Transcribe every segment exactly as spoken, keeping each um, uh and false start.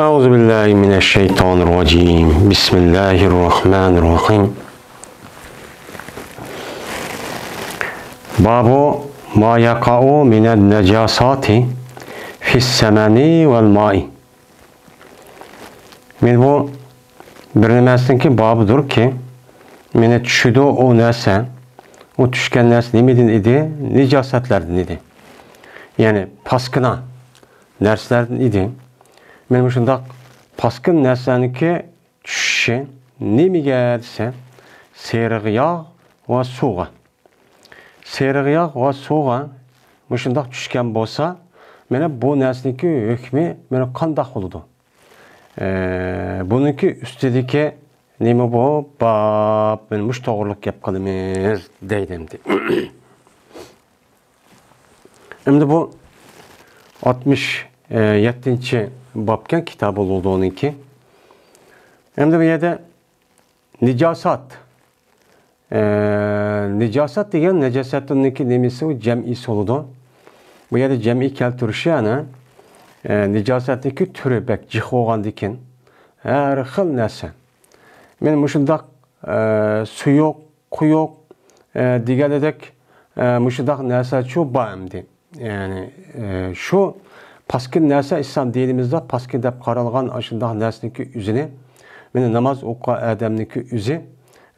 أعوذ بالله من الشيطان الرجيم. بسم الله الرحمن الرحيم. باب ما يقع من النجاسات في السمن والماء. مانا بۇ بىر نېمىسىنىڭكى بابىدۇركى، مانا چۈشىدۇ ئۇ نەرسە، ئۇ چۈشكەن نەرسە نېمىدىن ئىدى؟ نىجاسەتلەردىن ئىدى. يەنى پاسكىنا نەرسىلەردىن ئىدى. مانا مۇشۇنداق پاسكىنا نەرسىلەرنىڭكى چۈشۈشى نېمىگە دېسە، سېرىق ياغ ۋە سۇغا. سېرىق ياغ ۋە سۇغا مۇشۇنداق چۈشكەن بولسا، مانا بۇ نەرسىنىڭكى ھۆكمى مانا قانداق بولىدۇ؟ ئە، بۇنىڭكى ئۈستىدىكى نېمە بۇ؟ باب، مانا مۇشۇ توغرىلىق گەپ قىلىمىز دەيدۇ ئەمدى. ئەمدى بۇ ئاتمىش يەتتىنچى بابكەن كىتابۇل ۋۇزۇنىڭكى. ئەمدى بۇ يەردە نىجاسات. ئە، نىجاسات دېگەن نەجەسەتنىڭكى نېمىسى، ئۇ جەمئىيسى بولىدۇ. بۇ يەردە جەمئىي كەلتۈرۈشى ئەنە، ئە، نىجاسەتنىڭكى تۈرى بەك جىق بولغاندىكىن، ھەر خىل نەرسە. مانا مۇشۇنداق، ئە، سۇيۇق، قويۇق، ئە، دېگەنىدەك، ئە، مۇشۇنداق نەرسەچۇ بار ئەمدى. يەنى، ئە، شۇ پاسكىنا نەرسە ئىسلام دىنىمىزدا پاسكىنا دەپ قارالغان ئاشۇنداق نەرسىنىڭكى ئۆزىنى، مانا ناماز ئوقۇغان ئادەمنىڭكى ئۆزى،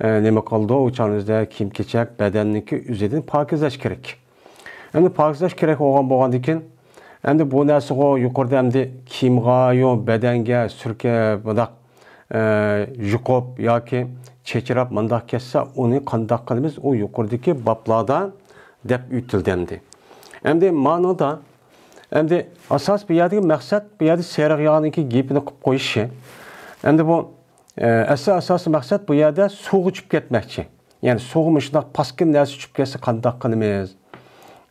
ئە، نېمە قىلىدۇ؟ ئۇ چاغنىڭىزدا كىيىم-كېچەك، بەدەننىڭكى ئۆزىدىن پاكىزلەش كېرەك. ئەمدى پاكىزلەش كېرەك بولغان بولغاندىكىن، ئەمدى بۇ نەرسىغۇ يۇقىرىدا ئەمدى كىيىمغا، يو بەدەنگە سۈركە بۇنداق، ئە، يۇقۇپ ياكى چېچىراپ مۇنداق كەتسە، ئۇنى قانداق قىلىمىز؟ ئۇ يۇقىرىدىكى بابلاردا دەپ ئۆتۈلدى ئەمدى. ئەمدى مانىدا، ئەمدى ئاساس بۇ يەردىكى مەقسەت، بۇ يەردە سېرىق ياغنىڭكى گېپىنى قىلىپ قويۇشى. ئەمدى بۇ، ئە، ئەسلى ئاساسىي مەقسەت بۇ يەردە سۇغا چۈشۈپ كەتمەكچى. يەنى سۇغا مۇشۇنداق پاسكىنا نەرسە چۈشۈپ كەتسە قانداق قىلىمىز؟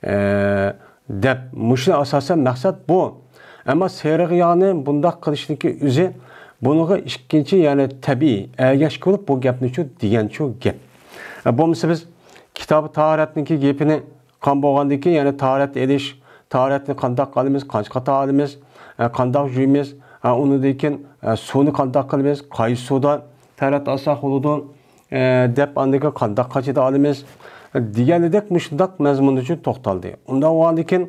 ئە، دەپ، مۇشۇ ئاساسەن مەقسەت بۇ. ئەمما سېرىق ياغنى بۇنداق قىلىشنىڭكى ئۆزى بۇنىڭغا ئىككىنچى، يەنى تەبىئىي ئەگەشكە بولۇپ بۇ گەپنىچۇ دېگەنچۇ گەپ. ئە، بولمىسا بىز كىتابى تاھارەتنىڭكى گېپىنى قىلغان بولغاندىكىن، يەنى تاھارەت ئېلىش، تاھارەتنى قانداق ئالىمىز، قانچە قاتا ئالىمىز، ئە، قانداق يۇيىمىز، ئە، ئۇنىڭدىن كېيىن، ئە، سۇنى قانداق قىلىمىز، قايسى سۇدا تاھارەت ئالساق بولىدۇ؟ ئە، دەپ ئاندىن كېيىن قانداق قاچىدا ئالىمىز دېگەندەك مۇشۇنداق مەزمۇندا چۈ توختالدى. ئۇنداق بولغاندىكىن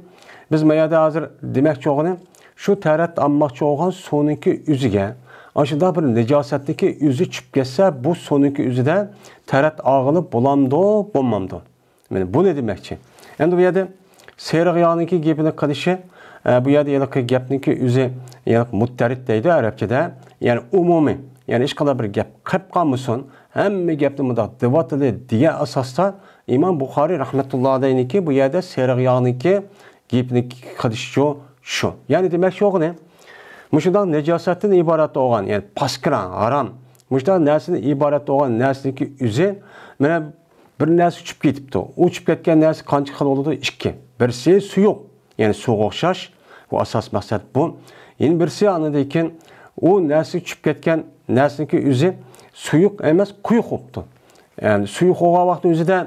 بىز ما يەردە ھازىر دېمەكچى بولغىنى، شۇ تاھارەت ئالماقچى بولغان سۇنىڭكى ئۆزىگە ئاشۇنداق بىر نىجاسەتنىڭكى ئۆزى چۈشۈپ كەتسە، بۇ سۇنىڭكى ئۆزىدە تاھارەت ئالغىلى بولامدۇ، بولمامدۇ؟ مانا بۇنى دېمەكچى. ئەمدى بۇ يەردە سېرىق ياغنىڭكى گېپىنى قىلىشى، ئە، بۇ يەردە ھېلىقى گەپنىڭكى ئۆزى ھېلىقى مۇتتەرىد دەيدۇ ئەرەبچىدە. يەنى ئومۇمىي، يەنى ھېچقانداق بىر گەپ قېلىپ قالمىسۇن، ھەممە گەپنى مۇنداق دېۋاتىلى دېگەن ئاساستا ئىمام بۇخارىي رەھمەتۇللا ئەلەيھنىڭكى بۇ يەردە سېرىق ياغنىڭكى گېپىنى قىلىشىچۇ شۇ. يەنى دېمەكچى بولغىنى، مۇشۇنداق نىجاسەتتىن ئىبارەت بولغان، يەنى پاسكىنا، ھارام، مۇشۇنداق نەرسىدىن ئىبارەت بولغان نەرسىنىڭكى ئۆزى، مانا بىر نەرسە چۈشۈپ كېتىپتۇ. ئۇ چۈشۈپ كەتكەن نەرسە قانچە خىل بولىدۇ؟ ئىككى. بىرسى سۇيۇق، يەنى سۇغا ئوخشاش، بۇ ئاساس مەقسەت بۇ. يەنە بىرسى ئاندىن كېيىن ئۇ نەرسە چۈشۈپ كەتكەن نەرسىنىڭكى ئۆزى سۇيۇق ئەمەس، قويۇق بوپتۇ. يەنى سۇيۇق بولغان ۋاقىتنىڭ ئۆزىدە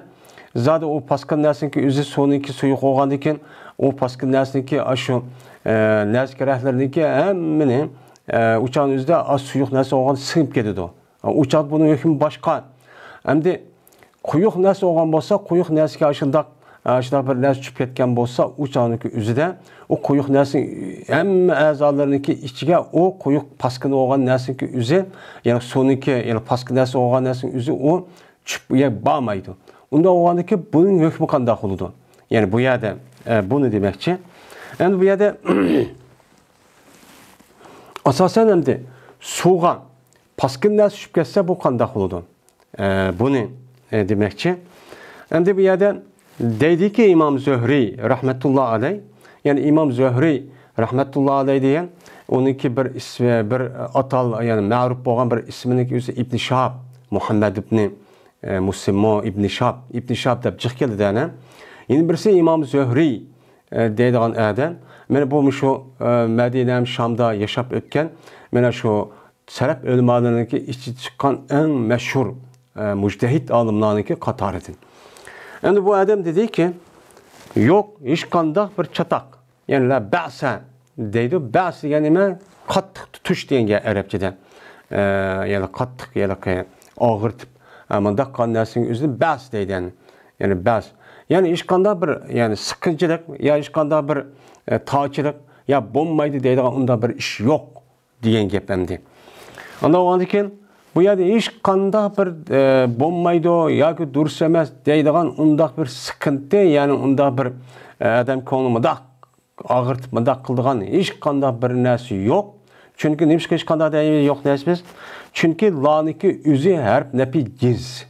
زادى ئۇ پاسكىنا نەرسىنىڭكى ئۆزى سۇنىڭكى سۇيۇق بولغاندىن كېيىن ئۇ پاسكىنا نەرسىنىڭكى ئاشۇ، ئە، نەزىكرەكلىرىنىڭكى ھەممىنى، ئە، ئۇ چاغنىڭ ئۆزىدە ئاز سۇيۇق نەرسە بولغان سىڭىپ كېتىدۇ. ئۇ چاغدا بۇنىڭ ھۆكمى باشقا. ئەمدى قويۇق نەرسە بولغان بولسا، قويۇق نەرسىگە ئاشۇنداق، ئاشۇنداق بىر نەرسە چۈشۈپ كەتكەن بولسا، ئۇ چاغنىڭكى ئۆزىدە ئۇ قويۇق نەرسە ھەممە ئەزالىرىنىڭكى ئىچىگە ئۇ قويۇق پاسكىنا بولغان نەرسىنىڭكى ئۆزى، يەنى سۇنىڭكى، يەنى پاسكىنا نەرسە بولغان نەرسىنىڭ ئۆزى ئۇ چۈشۈپ، يە، بارمايدۇ. ئۇنداق بولغاندىكىن بۇنىڭ ھۆكمى قانداق بولىدۇ؟ يەنى بۇ يەردە، ئە، بۇنى دېمەكچى. ئەمدى بۇ يەردە ئاساسەن ئەمدى سۇغا پاسكىنا نەرسە چۈشۈپ كەتسە، بۇ قانداق بولىدۇ؟ ئە، بۇنى، ئە، دېمەكچى. ئەمدى بۇ يەردە دەيدىكى ئىمام زۆھرى رەھمەتۇللا ئەلەي، يەنى ئىمام زۆھرى رەھمەتۇللا ئەلەي دېگەن، ئۇنىڭكى بىر ئىسمى، بىر ئاتال، يەنى مەرۇپ بولغان بىر ئىسمىنىڭكى ئۆزى ئىبنى شىھاب، مۇھەممەد ئىبنى، ئە، مۇسلىممۇ ئىبنى شىھاب، ئىبنى شىھاب دەپ جىق كېلىدۇ ئەنە. يەنە بىرسى ئىمام زۆھرى، ئە، دەيدىغان ئادەم. مانا بۇ مۇشۇ، ئە، مەدىنە ھەم شامدا ياشاپ ئۆتكەن، مانا شۇ سەلەپ ئۆلىمالىرىنىڭكى ئىچىدىن چىققان ئەڭ مەشھۇر، ئە، مۇجتەھىد ئالىملارنىڭكى قاتارىدىن. ئەمدى بۇ ئادەم دېدىكى، يوق، ھېچقانداق بىر چاتاق، يەنى لا بەسە، دەيدۇ. بەس دېگەن نېمە؟ قاتتىق تۇتۇش دېگەن گەپ ئەرەبچىدە. ئە، يەنى قاتتىق، يەنى ئاغرىتىپ، ئە، مۇنداق قىلغان نەرسىنىڭ ئۆزىنى بەس دەيدۇ، يەنى. يەنى بەس. يەنى ھېچقانداق بىر، يەنى سىققىنچىلىق يا ھېچقانداق بىر، ئە، تارچىلىق يا بولمايدۇ دەيدىغان ئۇنداق بىر ئىش يوق دېگەن گەپ ئەمدى. ئاندىن بولغاندىن كېيىن بۇ يەردە ھېچقانداق بىر، ئە، بولمايدۇ ياكى دۇرۇس ئەمەس دەيدىغان ئۇنداق بىر سىقىنتى، يەنى ئۇنداق بىر، ئە، ئادەم كۆڭلىنى مۇنداق ئاغرىتىپ مۇنداق قىلىدىغان ھېچقانداق بىر نەرسە يوق. چۈنكى نېمىشقا ھېچقانداق دەيمىز، يوق دەيسىز؟ چۈنكى لانىڭكى ئۆزى ھەرپ نەپى جىنس.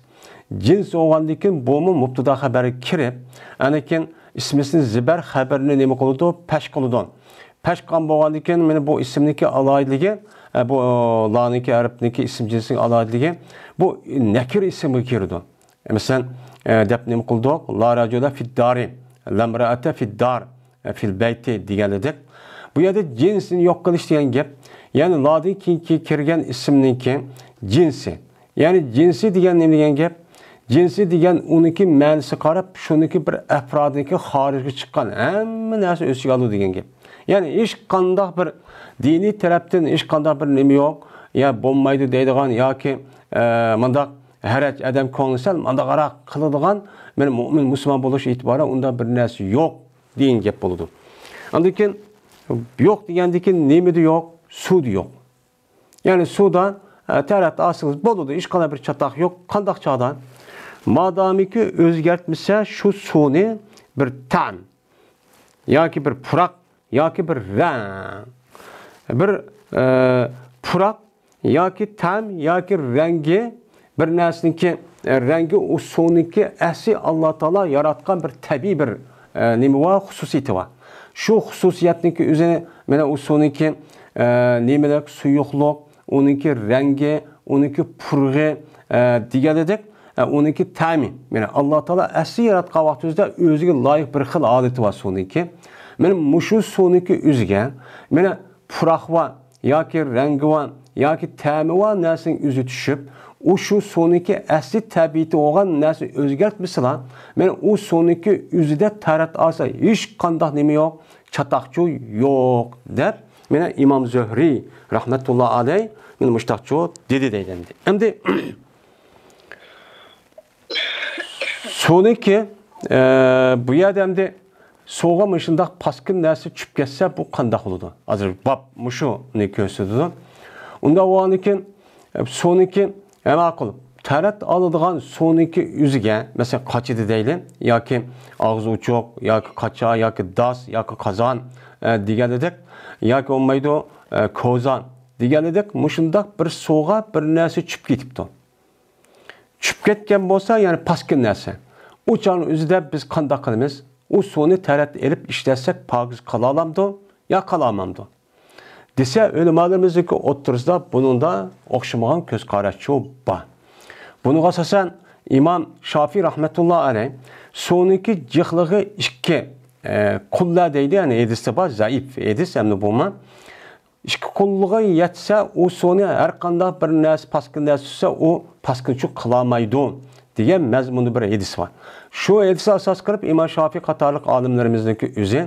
جىنس بولغاندىن كېيىن بۇمۇ مۇبتىدا خەبەرگە كىرىپ، ئاندىن كېيىن ئىسمىسىنى زىبەر خەبىرىنى نېمە قىلىدۇ؟ پەش قىلىدۇ. پەش قىلغان بولغاندىن كېيىن مانا بۇ ئىسىمنىڭكى ئالاھىدىلىكى، ئە، بۇ، ئە، لانىڭكى ھەرپنىڭكى ئىسىم جىنسىنىڭ ئالاھىدىلىكى بۇ نەكىر ئىسىمگە كىرىدۇ. مەسىلەن، ئە، دەپ نېمە قىلدۇق؟ لا رەجۇلە فىددارى، لا مرەئەتە فىددار، ئە، فىل بەيتى دېگەن ئىدۇق. بۇ يەردە جىنسنى يوق قىلىش دېگەن گەپ. يەنى لادىن كېيىن كىرگەن ئىسىمنىڭكى جىنسى. يەنى جىنسى دېگەن نېمە دېگەن گەپ؟ جىنسى دېگەن ئۇنىڭكى مەنىسىگە قاراپ، شۇنىڭكى بىر ئەپرادىنىڭكى خارىجىغا چىققان ھەممە نەرسە ئۆز ئىچىگە ئالىدۇ دېگەن گەپ. يەنى ھېچقانداق بىر دىنىي تەرەپتىن ھېچقانداق بىر نېمە يوق، يا بولمايدۇ دەيدىغان ياكى، ئە، مۇنداق ھەرەج، ئادەم كۆڭلى سەل مانداقراق قىلىدىغان، مانا مۆمىن مۇسۇلمان بولۇش ئېتىبارى ئۇنداق بىر نەرسە يوق دېگەن گەپ بولىدۇ. ئاندىن كېيىن يوق دېگەندىن كېيىن نېمىدە يوق؟ سۇدا يوق. يەنى سۇدا، ئە، تەرەت ئالسىڭىز بولىدۇ، ھېچقانداق بىر چاتاق يوق. قانداق چاغدا؟ مادامىكى ئۆزگەرتمىسە شۇ سۇنى بىر تەم ياكى بىر پۇراق ياكى بىر رەڭ. بىر، ئە، پۇراق ياكى تەم ياكى رەڭگى، بىر نەرسىنىڭكى، ئە، رەڭگى، ئۇ سۇنىڭكى ئەسلى ئاللا تائالا ياراتقان بىر تەبىئىي بىر، ئە، نېمە بار، خۇسۇسىيىتى بار. شۇ خۇسۇسىيەتنىڭكى ئۆزىنى، مانا ئۇ سۇنىڭكى، ئە، نېمىلىك، سۇيۇقلۇق، ئۇنىڭكى رەڭگى، ئۇنىڭكى پۇرىقى، ئە، دېگەن ئىدۇق. ئە، ئۇنىڭكى تەمى. مانا ئاللا تائالا ئەسلى ياراتقان ۋاقتىمىزدا ئۆزىگە لايىق بىر خىل ھالىتى بار سۇنىڭكى. مانا مۇشۇ سۇنىڭكى ئۆزىگە، مانا پۇراق بار ياكى رەڭگى بار ياكى تەمى بار نەرسىنىڭ ئۆزى چۈشۈپ، ئۇ شۇ سۇنىڭكى ئەسلى تەبىئىتى بولغان نەرسىنى ئۆزگەرتمىسىلا، مانا ئۇ سۇنىڭكى ئۆزىدە تەرەت ئالسا ھېچقانداق نېمە يوق، چاتاقچۇ يوق دەپ، مانا ئىمام زۆھرى رەھمەتۇللا ئەلەي مانا مۇشتاقچۇ دېدى دەيدۇ ئەمدى. ئەمدى سۇنىڭكى، ئە، بۇ يەردە ئەمدى سۇغا مۇشۇنداق پاسكىنا نەرسە چۈشۈپ كەتسە، بۇ قانداق بولىدۇ؟ ھازىر باب مۇشۇنى كۆرسىتىدۇ. ئۇنداق بولغاندىن كېيىن، ئە، سۇنىڭكى، ئە، ماقۇل، تەرەت ئالىدىغان سۇنىڭكى ئۆزىگە، مەسىلەن، قاچىدى دەيلى، ياكى ئاغزى ئوچۇق، ياكى قاچا، ياكى داس، ياكى قازان، ئە، دېگەن ئىدۇق، ياكى بولمايدۇ، ئە، كوزا دېگەن ئىدۇق، مۇشۇنداق بىر سۇغا بىر نەرسە چۈشۈپ كېتىپتۇ. چۈشۈپ كەتكەن بولسا، يەنى پاسكىنا نەرسە. ئۇ چاغنىڭ ئۆزىدە بىز قانداق قىلىمىز؟ ئۇ سۇنى تەرەت ئېلىپ ئىشلەتسەك، پاكىز قىلالامدۇ يا قىلالمامدۇ؟ دېسە، ئۆلىمالىرىمىزنىڭكى ئوتتۇرىسىدا بۇنىڭدا ئوخشىمىغان كۆز قاراشچۇ بار. بۇنىڭغا ئاساسەن، ئىمام شافىي رەھمەتۇللا ئەلەي سۇنىڭكى جىقلىقى ئىككى، ئە، قۇللە دەيدۇ، يەنى ھەدىستە بار، زەئىپ ھەدىس، ئەمدى بۇمۇ. ئىككى قۇللىقى يەتسە، ئۇ سۇنى ھەر قانداق بىر نەرسە، پاسكىنا نەرسە تۇتسا، ئۇ پاسكىنىچۇ قىلالمايدۇ، دېگەن مەزمۇندا بىر ھەدىس بار. شۇ ھەدىسكە ئاساس قىلىپ، ئىمام شافىي قاتارلىق ئالىملىرىمىزنىڭكى ئۆزى،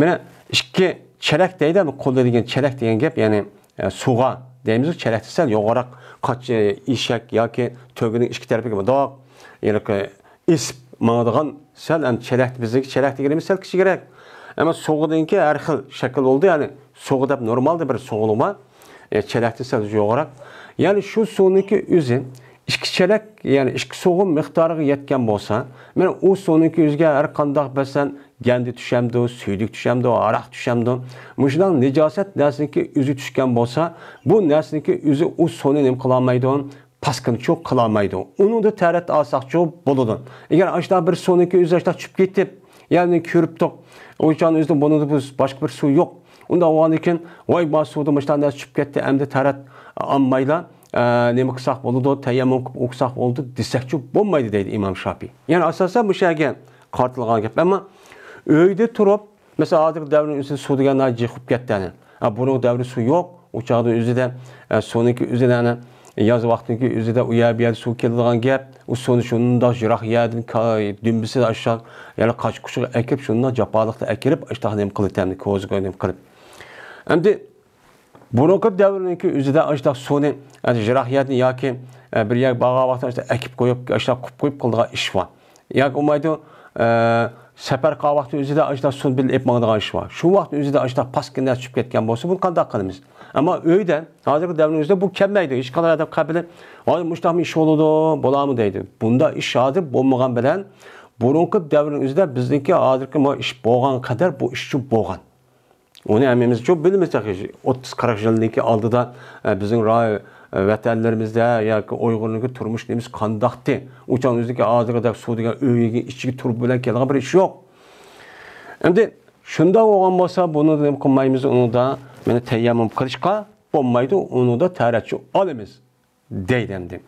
مانا، ئىككى چېلەك دەيدۇ، ئەمدى قۇللە دېگەن چېلەك دېگەن گەپ، يەنى، ئە، سۇغا دەيمىز، چېلەكتىن سەل يوغىنىراق قاچا، ئېشەك ياكى تۆگىنىڭ ئىككى تەرىپىگە مۇنداق، يەنى ئېسىپ ماڭىدىغان سەل، ئەمدى چېلەك، بىزنىڭكى چېلەك دېگىنىمىز سەل كىچىكرەك. ئەمما سۇغىنىڭكى ھەر خىل شەكىل بولىدۇ، يەنى سۇغا دەپ نورمالدا بىر سۇغىلىق بار. ئە، چېلەكتىن سەل يوغىنىراق. يەنى شۇ سۇنىڭكى ئۆزى ئىككى چېلەك، يەنى ئىككى سۇغۇن مىقدارىغا يەتكەن بولسا، مانا ئۇ سۇنىڭكى ئۆزىگە ھەر قانداق بەرسەن، گەندە چۈشەمدۇ، سۈيدۈك چۈشەمدۇ، ھاراق چۈشەمدۇ، مۇشۇنداق نىجاسەت نەرسىنىڭكى ئۆزى چۈشكەن بولسا، بۇ نەرسىنىڭكى ئۆزى ئۇ سۇنى نېمە قىلالمايدۇ؟ پاسكىنىچۇ قىلالمايدۇ. ئۇنىڭدا تەرەت ئالساقچۇ بولىدۇ. ئەگەر ئاشۇنداق بىر سۇنىڭكى ئۆزى ئاشۇنداق چۈشۈپ كېتىپ، يەنى كۆرۈپتۇق، ئۇ چاغنىڭ ئۆزىدە بۇنىڭدا بىز باشقا بىر سۇ يوق. ئۇنداق بولغاندىن كېيىن، ۋاي، ما سۇدا مۇشۇنداق نەرسە چۈشۈپ كەتتى، ئەمدى تەرەت ئالمايلا، ئە، نېمە قىلساق بولىدۇ، تەيەممۇم قىلىپ ئوقۇساق بولىدۇ دېسەكچۇ بولمايدۇ دەيدۇ ئىمام شافىي. يەنى ئاساسەن مۇشۇ يەرگە قارىتىلغان گەپ. ئەمما ئۆيدە تۇرۇپ، مەسىلەن، ھازىرقى دەۋرنىڭ ئۆزىدە سۇ دېگەن ناھايىتى جىق بولۇپ كەتتى ئەنە. ھە، بۇرۇنقى دەۋردە سۇ يوق. ئۇ چاغدا ئۆزىدە، ئە، سۇنىڭكى ئۆزىدە ئەنە ياز ۋاقتىنىڭكى ئۆزىدە ئۇ يەر بۇ يەردە سۇ كېلىدىغان گەپ. ئۇ سۇنى شۇنداق يىراق يەردىن كا-، دۈمبىسىدە ئاشۇنداق يەنە قاچا-قۇچىغا ئەكىرىپ، شۇنداق جاپالىقتا ئەكىرىپ، ئاشۇنداق نېمە قىلىۋېتەمدى، كوزىگا نېمە قىلىپ. ئەمدى بۇرۇنقى دەۋرنىڭكى ئۆزىدە ئاشۇنداق سۇنى، ئەمدى يىراق يەردىن ياكى، ئە، بىر يەرگە بارغان ۋاقتىدا ئاشۇنداق ئەكىپ قويۇپ، ئاشۇنداق قۇپ قويۇپ قىلىدىغان ئىش بار. ياكى بولمايدۇ، ئە، سەپەر قىلغان ۋاقتى ئۆزىدە ئاشۇنداق سۇنى بىللە ئېلىپ ماڭىدىغان ئىش بار. شۇ ۋاقىتنىڭ ئۆزىدە ئاشۇنداق پاسكىنا نەرسە چۈشۈپ كەتكەن بولسا، بۇنى قانداق قىلىمىز؟ ئەمما ئۆيدە، ھازىرقى دەۋرنىڭ ئۆزىدە بۇ كەلمەيدۇ. ھېچقانداق ئادەم قەبىلى، «ۋاي، مۇشۇنداقمۇ ئىش بولىدۇ، بولامۇ؟» دەيدۇ. بۇنداق ئىش ھازىر بولمىغان بىلەن، بۇرۇنقى دەۋرنىڭ ئۆزىدە بىزنىڭكى ھازىرقى مۇ ئىش بولغان قەدەر بۇ ئىشچۇ بولغان. ئۇنى ھەممىمىزچۇ بىلىمىز تېخى. ئوتتۇز قىرىق يىلدىن كېيىن ئالدىدا، ئە، بىزنىڭ راي-، ئە، ۋەتەنلىرىمىزدە ياكى ئۇيغۇرنىڭكى تۇرمۇش نېمىسى قانداقتى؟ ئۇ چاغ ئۆزىدىكى ھازىرقىدەك سۇ دېگەن ئۆيگە ئىچىگە تۇرۇپ بىلەن كېلىدىغان بىر ئىش يوق. ئەمدى شۇنداق بولغان بولسا، بۇنى نېمە قىلمايمىز؟ ئۇنىڭدا مانا تەيەممۇم قىلىشقا بولمايدۇ، ئۇنىڭدا تەرەتچۇ ئالىمىز. دەيدۇ ئەمدى.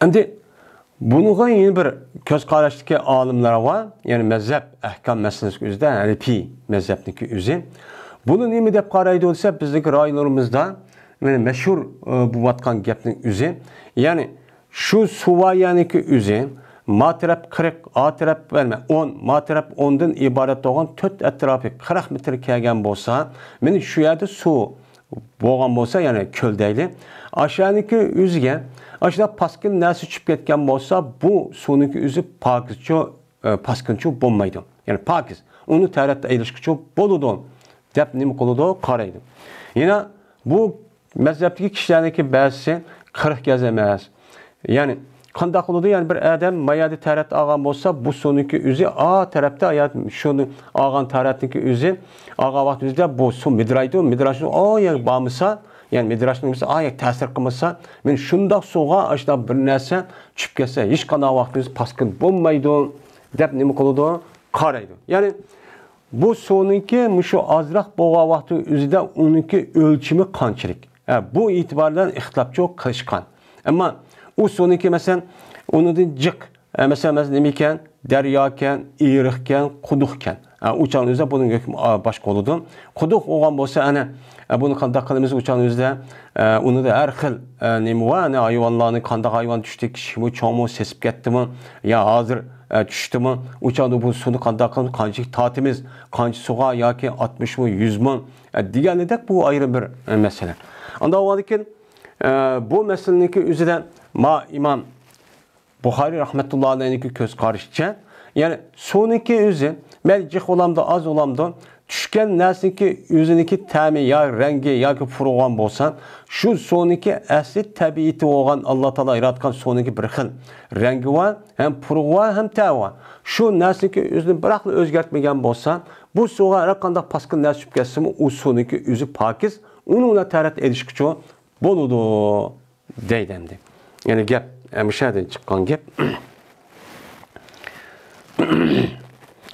ئەمدى بۇنىڭغا يەنە بىر كۆز قاراشتىكى ئالىملار بار، يەنى مەزھەپ ئەھكام مەسىلىسى ئۆزىدە، ھەنىپىي مەزھەپنىڭكى ئۆزى. بۇنى نېمە دەپ قارايدۇ دېسە، بىزنىڭكى رايونلىرىمىزدا، يەنى مەشھۇر، ئى، بولۇۋاتقان گەپنىڭ ئۆزى. يەنى شۇ سۇۋايەنىڭكى ئۆزى، ما تەرەپ قىرىق، ئا تەرەپ، ئون، ما تەرەپ ئوندىن ئىبارەت بولغان تۆت ئەتراپى قىرىق مېتىر كەلگەن بولسا، مانا شۇ يەردە سۇ بولغان بولسا، يەنى كۆل دەيلى. ئاشۇنىڭكى ئۆزىگە ئاشۇنداق پاسكىنا نەرسە چۈشۈپ كەتكەن بولسا، بۇ سۇنىڭكى ئۆزى پاكىزچۇ، ئە، پاسكىنىچۇ بولمايدۇ. يەنى پاكىز. ئۇنى تەرەتتە ئېلىشقىچۇ بولىدۇ، دەپ نېمە قىلىدۇ؟ قارايدۇ. يەنە بۇ مەزھەپتىكى كىشىلەرنىڭكى بەزىسى قىرىق گەز ئەمەس. يەنى قانداق قىلىدۇ؟ يەنى بىر ئادەم ما يەردە تەرەتتە ئالغان بولسا، بۇ سۇنىڭكى ئۆزى ئا تەرەپتە، يا شۇنى ئالغان تەرەتنىڭكى ئۆزى، ئالغان ۋاقىت ئۆزىدە بۇ سۇ مىدىرايدۇ، مىدىراشنىڭ ئا يەرگە بارمىسا، يەنى مىدىراشنىڭ ئۆزى ئا يەرگە تەسىر قىلمىسا، مانا شۇنداق سۇغا ئاشۇنداق بىر نەرسە چۈشۈپ كەتسە، ھېچقانداق ۋاقىت ئۆزى پاسكىنا بولمايدۇ، دەپ نېمە قىلىدۇ؟ قارايدۇ. يەنى بۇ سۇنىڭكى مۇشۇ ئازراق بولغان ۋاقىتنىڭ ئۆزىدە ئۇنىڭكى ئۆلچىمى قانچىلىك؟ ھە، بۇ ئېتىبار بىلەن ئىختىلاپچۇ قىلىشقان. ئەمما ئۇ سۇنىڭكى، مەسىلەن، ئۇنىڭدىن جىق، ئە، مەسىلەن، مەسىلەن، نېمە ئىكەن؟ دەريا ئىكەن، ئېرىق ئىكەن، قۇدۇق ئىكەن. ئە، ئۇ چاغنىڭ ئۆزىدە بۇنىڭ ھۆكمى، ئا، باشقا بولىدۇ. قۇدۇق بولغان بولسا، ئەنە، ئە، بۇنى قانداق قىلىمىز؟ ئۇ چاغنىڭ ئۆزىدە، ئە، ئۇنىڭدا ھەر خىل، ئە، نېمە بار، ئەنە، ھايۋانلارنى، قانداق ھايۋان چۈشتى، كىچىكمۇ، چوڭمۇ، سېسىپ كەتتىمۇ، يا ھازىر، ئە، چۈشتىمۇ؟ ئۇ چاغدا بۇ سۇنى قانداق قىلىمىز؟ قانچىلىك تارتىمىز؟ قانچە سۇغا؟ ياكى ئاتمىشمۇ، يۈزمۇ؟ ئە، دېگەنىدەك بۇ ئايرىم بىر، ئە، مەسىلە. ئانداق بولغاندىكىن، ئە، بۇ مەسىلىنىڭكى ئۆزىدە ما ئىمام بۇخارىي رەھمەتۇللا ئەلەيھنىڭكى كۆز قارىشىچە، يەنى سۇنىڭكى ئۆزى، مەيلى جىق بولامدۇ، ئاز بولامدۇ، چۈشكەن نەرسىنىڭكى ئۆزىنىڭكى تەمى يا رەڭگى ياكى پۇرىغان بولسا، شۇ سۇنىڭكى ئەسلى تەبىئىتى بولغان، ئاللا تائالا ياراتقان سۇنىڭكى بىر خىل رەڭگى بار، ھەم پۇرىغى بار، ھەم تەمى بار. شۇ نەرسىنىڭكى ئۆزىنى بىراقلا ئۆزگەرتمىگەن بولسا، بۇ سۇغا ھەر قانداق پاسكىنا نەرسە چۈشۈپ كەتسىمۇ، ئۇ سۇنىڭكى ئۆزى پاكىز، ئۇنىڭ بىلەن تەرەت ئېلىشقىچۇ بولىدۇ، دەيدۇ ئەمدى. يەنى گەپ، ئە، مۇشۇ يەردىن چىققان گەپ.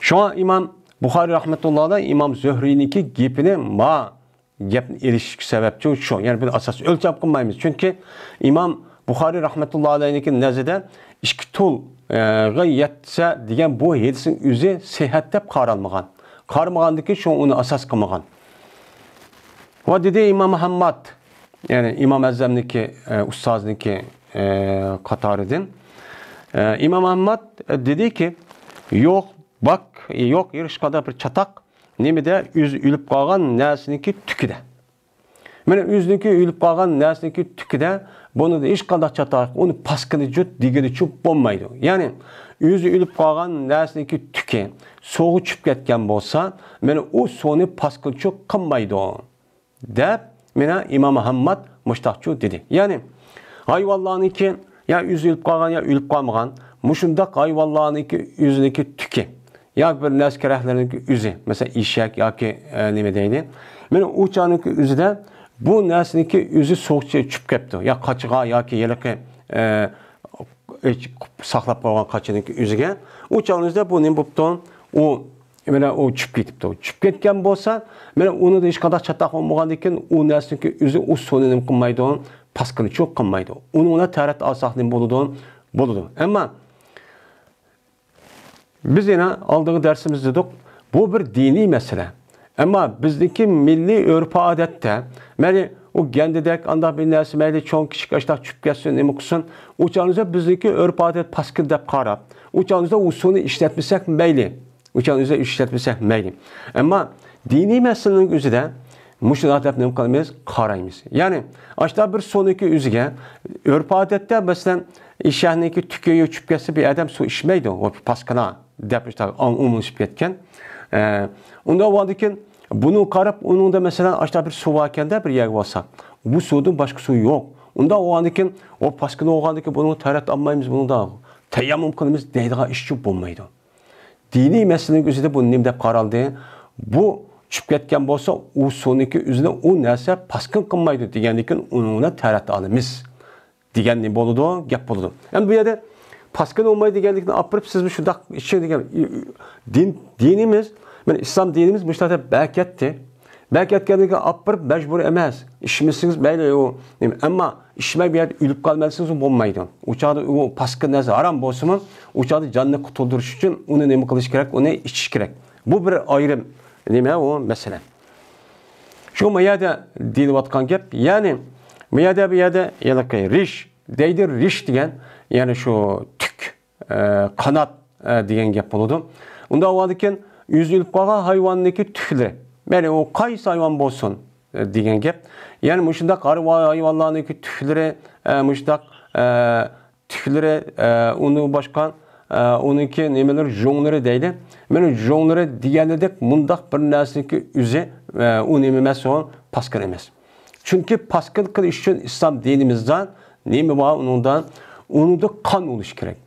شۇڭا ئىمام بۇخارىي رەھمەتۇللا ئەلەيھ ئىمام زۆھرىينىڭكى گېپىنى ما گەپنى ئېلىشىش سەۋەبچۇ شۇ. يەنى بىر ئاساس ئۆلچەم قىلمايمىز. چۈنكى ئىمام بۇخارىي رەھمەتۇللا ئەلەيھنىڭكى نەزىرىدە ئىككى تۇلغا يەتسە دېگەن بۇ ھەدىسنىڭ ئۆزى سىھھەت دەپ قارالمىغان. قارىمىغاندىكىن شۇ ئۇنى ئاساس قىلمىغان. ۋە دېدى ئىمام مۇھەممەد، يەنى ئىمام ئەزەمنىڭكى، ئە، ئۇستازىنىڭكى، ئە، قاتارىدىن. ئە، ئىمام ئەھمەد، ئە، دېدىكى، يوق، باك، يوق، ھېچقانداق بىر چاتاق نېمىدە؟ ئۆزى ئۆلۈپ قالغان نەرسىنىڭكى تۈكىدە. مانا ئۆزىنىڭكى ئۆلۈپ قالغان نەرسىنىڭكى تۈكىدە، بۇنىڭدا ھېچقانداق چاتاق، ئۇنى پاسكىنىچۇ دېگىنىچۇ بولمايدۇ. يەنى ئۆزى ئۆلۈپ قالغان نەرسىنىڭكى تۈكى سۇغا چۈشۈپ كەتكەن بولسا، مانا ئۇ سۇنى پاسكىنىچۇ قىلمايدۇ. دەپ، مانا ئىمام مۇھەممەد مۇشتاقچۇ دېدى. يەنى، ھايۋانلارنىڭكى يا ئۆزى ئۆلۈپ قالغان، يا ئۆلۈپ قالمىغان، مۇشۇنداق ھايۋانلارنىڭكى ئۆزىنىڭكى تۈكى، ياكى بىر نەرسە كېرەكلىرىنىڭكى ئۆزى، مەسىلەن، ئېشەك ياكى، ئە، نېمە دەيلى، مانا ئۇ چاغنىڭكى ئۆزىدە بۇ نەرسىنىڭكى ئۆزى سوغۇقچە چۈشۈپ كەپتۇ، يا قاچىغا ياكى ھېلىقى، ئە، ئېچ-، ساقلاپ قويغان قاچىنىڭكى ئۆزىگە. ئۇ چاغنىڭ ئۆزىدە بۇ نېمە بوپتۇ؟ ئۇ مانا ئۇ چۈشۈپ كېتىپتۇ. چۈشۈپ كەتكەن بولسا، مانا ئۇنىڭدا ھېچقانداق چاتاق بولمىغاندىكىن، ئۇ نەرسىنىڭكى ئۆزى ئۇ سۇنى نېمە قىلمايدۇ؟ پاسكىنىچۇ قىلمايدۇ. ئۇنىڭ بىلەن تەرەت ئالساق نېمە بولىدۇ؟ بولىدۇ. ئەمما بىز يەنە ئالدىنقى دەرسىمىزدە دېدۇق، بۇ بىر دىنىي مەسىلە. ئەمما بىزدىكى مىللىي ئۆرپ-ئادەتتە، مەيلى ئۇ گەندىدەك ئانداق بىر نەرسە، مەيلى چوڭ كىچىك ئاشتاق چۈشۈپ كەتسۇن، نېمە قىلسۇن، ئۇ چاغنىڭدا بىزدىكى ئۆرپ-ئادەت پاسكىنا دەپ قاراپ، ئۇ چاغنىڭدا ئۇ سۇنى ئىشلەتمىسەك مەيلى. ئۇ چاغنىڭدا ئىشلەتمىسەك مەيلى. ئەمما دىنىي مەسىلىنىڭ ئۆزىدە مۇشۇنداق دەپ نېمە قىلىمىز؟ قارايمىز. يەنى، ئاشتا بىر سۇنىڭكى ئۆزىگە، ئۆرپ-ئادەتتە، مەسىلەن، ئېشەكنىڭكى تۈكى چۈشۈپ كەتسە، بىر ئادەم سۇ ئىچمەيدۇ، ئۇ پاسكىنا دەپ ئاشتا ئومۇملىشىپ كەتكەن. ئە، ئۇنداق بولغاندىكىن، بۇنى قاراپ، ئۇنىڭدا، مەسىلەن، ئاشتا بىر سۇ باركەندە، بىر يەرگە بارساق، بۇ سۇدىن باشقا سۇ يوق. ئۇنداق بولغاندىكىن، ئۇ پاسكىنا بولغاندىكىن، بۇنى تەرەت ئالمايمىز، بۇنىڭدا تەيەممۇم قىلىمىز دەيدىغان ئىشچۇ بولمايدۇ. دىنىي مەسىلىنىڭ ئۆزىدە بۇ نېمە دەپ قارالدى؟ بۇ چۈشۈپ كەتكەن بولسا، ئۇ سۇنىڭكى ئۆزىنى ئۇ نەرسە پاسكىنا قىلمايدۇ دېگەندىن كېيىن ئۇنىڭ بىلەن تەرەت ئالىمىز دېگەن نېمە بولىدۇ؟ گەپ بولىدۇ. ئەمدى بۇ يەردە پاسكىنا بولمايدۇ دېگەندىن كېيىن ئاپىرىپ سىز شۇنداق ئىچىڭ دېگەن دىن، دىنىمىز، مانا ئىسلام دىنىمىز مۇشۇنداق دەپ بەركەتتى. بەك ئەتكەندىن كېيىن ئاپىرىپ مەجبۇرىي ئەمەس. ئىچمىسىڭىز مەيلى، ئۇ نېمە، ئەمما ئىچمەي بۇ يەردە ئۆلۈپ قالماي دېسىڭىز، ئۇ بولمايدۇ. ئۇ چاغدا ئۇ پاسكىنا نەرسە ھارام بولسىمۇ، ئۇ چاغدا جاننى قۇتۇلدۇرۇش ئۈچۈن ئۇنى نېمە قىلىش كېرەك؟ ئۇنى ئىچىش كېرەك. بۇ بىر ئايرىم نېمە ئۇ مەسىلە. شۇ ما يەردە دېيىلىۋاتقان گەپ، يەنى ما يەردە، بۇ يەردە ھېلىقى رىش دەيدۇ، رىش دېگەن، يەنى شۇ تۈك، ئە، قانات، ئە، دېگەن گەپ بولىدۇ. ئۇنداق بولغاندىكىن، ئۆزى ئۆلۈپ قالغان ھايۋاننىڭكى تۈكلىرى، مەيلى ئۇ قايسى ھايۋان بولسۇن، ئە، دېگەن گەپ. يەنى مۇشۇنداق ھايۋا-، ھايۋانلارنىڭكى تۈكلىرى، ئە، مۇشۇنداق، ئە، تۈكلىرى، ئە، ئۇنى باشقا، ئە، ئۇنىڭكى نېمىلىرى، ژۇڭلىرى دەيلى. مانا ژۇڭلىرى دېگەنلىدەك مۇنداق بىر نەرسىنىڭكى ئۆزى، ئە، ئۇ نېمە ئەمەس، ئۇ پاسكىنا ئەمەس. چۈنكى پاسكىنا قىلىش ئۈچۈن ئىسلام دىنىمىزدا نېمە بار ئۇنىڭدا؟ ئۇنىڭدا قان بولۇشى كېرەك.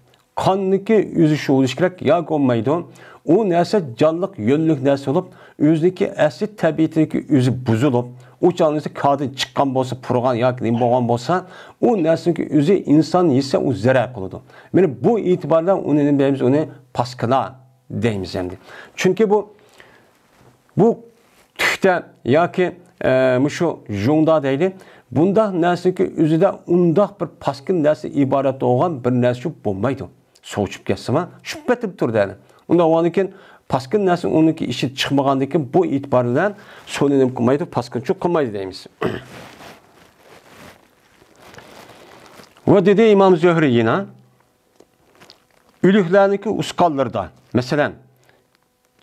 قاننىڭكى ئۆزى شۇ بولۇشى كېرەك، ياكى بولمايدۇ. ئۇ نەرسە جانلىق، يۆنلۈك نەرسە بولۇپ، ئۆزىنىڭكى ئەسلى تەبىئىتىنىڭكى ئۆزى بۇزۇلۇپ، ئۇ چاغنىڭ كادىن چىققان بولسا، پۇرىغان ياكى نېمە بولغان بولسا، ئۇ نەرسىنىڭكى ئۆزى ئىنسان يېسە، ئۇ زەرەر قىلىدۇ. مانا بۇ ئېتىبار بىلەن ئۇنى نېمە دەيمىز؟ ئۇنى پاسكىنا دەيمىز ئەمدى. چۈنكى بۇ بۇ تۈكتە ياكى، ئە، مۇشۇ ژۇڭدا دەيلى، بۇنداق نەرسىنىڭكى ئۆزىدە ئۇنداق بىر پاسكىنا نەرسە ئىبارەت بولغان بىر نەرسە بولمايدۇ. سوۋۇشۇپ كەتسىمۇ، شۇ پېتىپ تۇرىدۇ يەنى. ئۇنداق بولغاندىن كېيىن پاسكىنا نەرسە ئۇنىڭكى ئىچىدە چىقمىغاندىن كېيىن بۇ ئېتىبار بىلەن سۇنى نېمە قىلمايدۇ، پاسكىنىچۇ قىلمايدۇ دەيمىز. ۋە دېدى ئىمام زۆھرى يەنە، ئۆلۈكلەرنىڭكى ئۇسقانلىرىدا، مەسىلەن،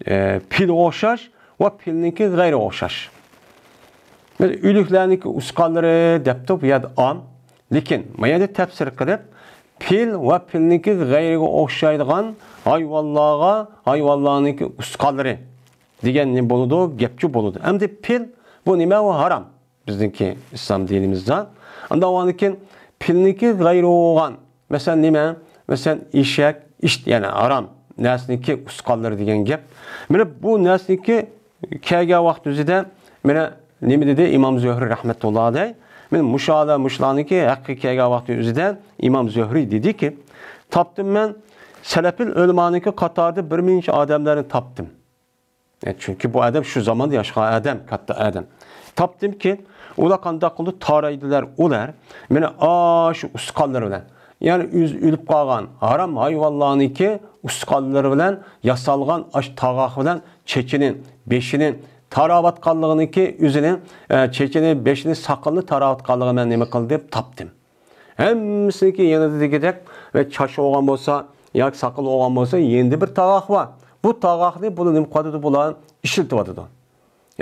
ئە، پىلغا ئوخشاش ۋە پىلنىڭكى غەيرىگە ئوخشاش. بىز ئۆلۈكلەرنىڭكى ئۇسقانلىرى دەپتۇ، بۇ يەردە ئام. لېكىن ما يەردە تەپسىر قىلىپ، پىل ۋە پىلنىڭكى غەيرىگە ئوخشايدىغان ھايۋانلارغا، ھايۋانلارنىڭكى ئۇسقانلىرى دېگەن نېمە بولىدۇ؟ گەپچۇ بولىدۇ. ئەمدى پىل بۇ نېمە؟ ئۇ ھارام. بىزنىڭكى ئىسلام دىنىمىزدا. ئاندىن ئاندىن كېيىن پىلنىڭكى غەيرى بولغان. مەسىلەن، نېمە؟ مەسىلەن، ئېشەك، ئىت، يەنى ھارام نەرسىنىڭكى ئۇسقانلىرى دېگەن گەپ. مانا بۇ نەرسىنىڭكى كەلگەن ۋاقىت ئۆزىدە، مانا نېمە دېدى ئىمام زۆھرى رەھمەتۇللا ئەلەيھ؟ مانا مۇشۇ ھالدا مۇشۇلارنىڭكى ھەققى كەلگەن ۋاقىت ئۆزىدە ئىمام زۆھرى دېدىكى، تاپتىم مەن سەلەپىل ئۆلىمانىڭكى قاتارىدا بىر مۇنچە ئادەملەرنى تاپتىم. ئە، چۈنكى بۇ ئادەم شۇ زاماندا ياشىغان ئادەم، كاتتا ئادەم. تاپتىمكى، ئۇلار قانداق قىلىدۇ؟ تارايدىلەر ئۇلار. مانا ئاشۇ ئۇسقانلىرى بىلەن. يەنى ئۆزى ئۆلۈپ قالغان ھارام ھايۋانلارنىڭكى ئۇسقانلىرى بىلەن ياسالغان ئاش تاغاق بىلەن چېچىنى، بېشىنى تاراۋاتقانلىقىنىڭكى ئۆزىنى، ئە، چېچىنى، بېشىنى، ساقىلىنى تاراۋاتقانلىقىنى مەن نېمە قىلدىم؟ تاپتىم. ھەممىسىنىڭكى يېنىدا دېگۈدەك، ۋە چاچ بولغان بولسا، ياكى ساقال بولغان بولسا، يېنىدا بىر تاغاق بار. بۇ تاغاقنى بۇلار نېمە قىلىۋاتىدۇ؟ بۇلار ئىشلىتىۋاتىدۇ.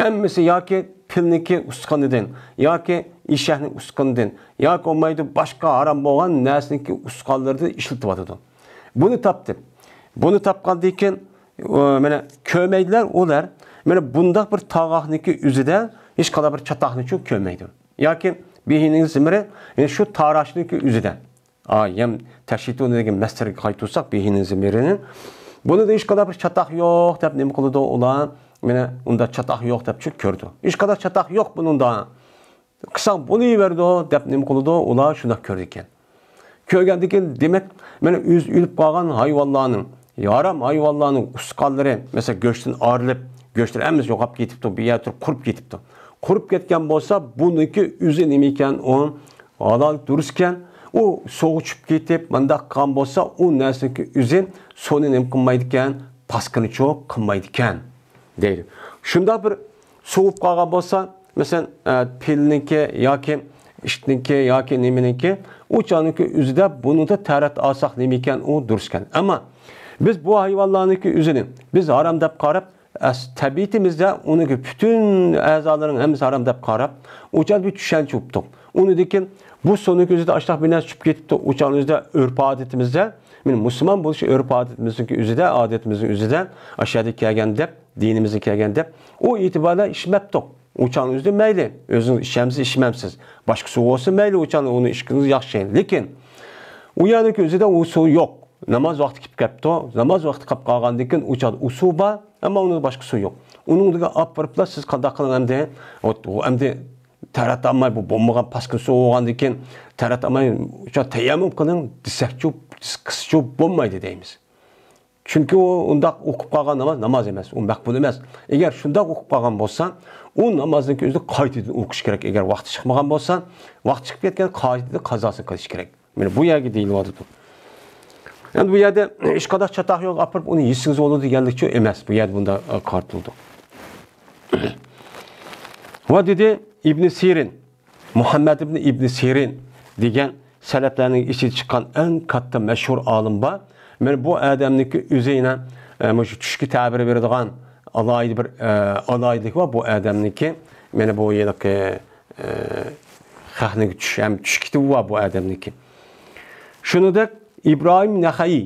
ھەممىسى ياكى پىلنىڭكى ئۇسقىنىدىن، ياكى ئېشەكنىڭ ئۇسقىنىدىن، ياكى بولمايدۇ باشقا ھارام بولغان نەرسىنىڭكى ئۇسقانلىرىدىن ئىشلىتىۋاتىدۇ. بۇنى تاپتىم. بۇنى تاپقاندىن كېيىن، ئۇ، مانا كۆرمەيدىلەر ئۇلار. مانا بۇنداق بىر تاغاقنىڭكى ئۆزىدە ھېچقانداق بىر چاتاقنىچۇ كۆرمەيدۇ. ياكى بېھىنىڭ زىمىرى، يەنى شۇ تاراشنىڭكى ئۆزىدە. ئا، يەم تەشرىتۇنى دېگەن مەسىلىگە قايتۇرساق، بېھىنىڭ زىمىرىنى. بۇنىڭدا ھېچقانداق بىر چاتاق يوق دەپ نېمە قىلىدۇ ئۇلار؟ مانا ئۇندا چاتاق يوق دەپ شۇ كۆرىدۇ. ھېچقانداق چاتاق يوق بۇنىڭدا. قىلساڭ بولۇۋېرىدۇ دەپ نېمە قىلىدۇ؟ ئۇلار شۇنداق كۆرىدىكەن. كۆرگەندىن كېيىن، دېمەك، مانا ئۆزى ئۆلۈپ قالغان ھايۋانلارنىڭ، ھارام ھايۋانلارنىڭ ئۇسقانلىرى، مەسىلەن، گۆشتىن ئايرىلىپ، گۆشلىرى ھەممىسى يوقاپ كېتىپتۇ، بىر يەردە تۇرۇپ قۇرۇپ كېتىپتۇ. قۇرۇپ كەتكەن بولسا، بۇنىڭكى ئۆزى نېمە ئىكەن؟ ئۇ ھالال دۇرۇس ئىكەن. ئۇ سۇغا چۈشۈپ كېتىپ، مۇنداق قىلغان بولسا، ئۇ نەرسىنىڭكى ئۆزى سۇنى نېمە قىلمايدىكەن؟ پاسكىنىچۇ قىلمايدىكەن، دەيدۇ. شۇنداق بىر سوۋۇپ قالغان بولسا، مەسىلەن، ئە، پىلنىڭكى ياكى ئىتنىڭكى ياكى نېمىنىڭكى، ئۇ چاغنىڭكى ئۆزىدە بۇنىڭدا تەرەت ئالساق نېمە ئىكەن، ئۇ دۇرۇس ئىكەن. ئەمما بىز بۇ ھايۋانلارنىڭكى ئۆزىنى بىز ھارام دەپ قاراپ، ئەس-، تەبىئىتىمىزدە ئۇنىڭ پۈتۈن ئەزالىرىنىڭ ھەممىسى ھارام دەپ قاراپ، ئۇ چاغدا بىر چۈشەنچە بوپتۇق. ئۇنىڭدىن كېيىن بۇ سۇنىڭ ئۆزىدە ئاشۇنداق بىر نەرسە چۈشۈپ كېتىپتۇ. ئۇ چاغنىڭ ئۆزىدە ئۆرپ-ئادىتىمىزدە، مەن مۇسۇلمان بولۇش ئۆرپ-ئادىتىمىزنىڭ ئۆزىدە، ئادىتىمىزنىڭ ئۆزىدە، ئاشۇ يەردە كەلگەن دەپ، دىنىمىزگە كەلگەن دەپ، ئۇ ئېتىباردا ئىچمەپتۇق. ئۇ چاغنىڭ ئۆزىدە مەيلى، ئۆزىڭىز ئىچەمسىز، ئىچمەمسىز. باشقا سۇ بولسا مەيلى، ئۇ چاغدا ئۇنى ئىچكىنىڭىز ياخشى. لېكىن ئۇ يەرنىڭ ئۆزىدە ئۇ سۇ يوق. ناماز ۋاقتى كېلىپ قاپتۇ. ناماز ۋاقتى قاپ قالغاندىن كېيىن ئۇ چاغدا ئۇ سۇ بار، ئەمما ئۇنىڭ باشقا سۇ يوق. ئۇنىڭدىكى ئاپىرىپلا سىز قانداق قىلىڭ ئەمدى؟ ئۇ، ئۇ ئەمدى تەرەت ئالماي، بۇ بولمىغان پاسكىنا سۇ بولغاندىن كېيىن تەرەت ئالماي، شۇ تەيەممۇم قىلىڭ دېسەكچۇ، قىلسىچۇ بولمايدۇ دەيمىز. چۈنكى ئۇ ئۇنداق ئوقۇپ قالغان ناماز ناماز ئەمەس، ئۇ مەقبۇل ئەمەس. ئەگەر شۇنداق ئوقۇپ قالغان بولسا، ئۇ نامازنىڭكى ئۆزىنى قايتىدىن ئوقۇش كېرەك، ئەگەر ۋاقتى چىقمىغان بولسا. ۋاقتى چىقىپ كەتكەن قايتىدىن قازاسىنى قىلىش كېرەك. مانا بۇ يەرگە دېيىلىۋاتىدۇ. ئەمدى بۇ يەردە ھېچقانداق چاتاق يوق، ئاپىرىپ ئۇنى يېسىڭىز بولىدۇ دېگەنلىكچۇ ئەمەس. بۇ يەردە بۇنداق، ئە، قارىتىلىدۇ. ۋە دېدى ئىبنى سىرىن، مۇھەممەد ئىبنى ئىبنى سىرىن دېگەن سەلەپلەرنىڭ ئىچىدىن چىققان ئەڭ كاتتا مەشھۇر ئالىم بار. مانا بۇ ئادەمنىڭكى ئۆزى يەنە، ئە، مۇشۇ چۈشكە تەبىر بېرىدىغان ئالاھىدە بىر، ئە، ئالاھىدىلىك بار بۇ ئادەمنىڭكى. مانا بۇ ھېلىقى، ئە، خەقنىڭ چۈش، ھەم چۈش كىتابى بار بۇ ئادەمنىڭكى. شۇنىڭدەك ئىبراھىم نەخەئىي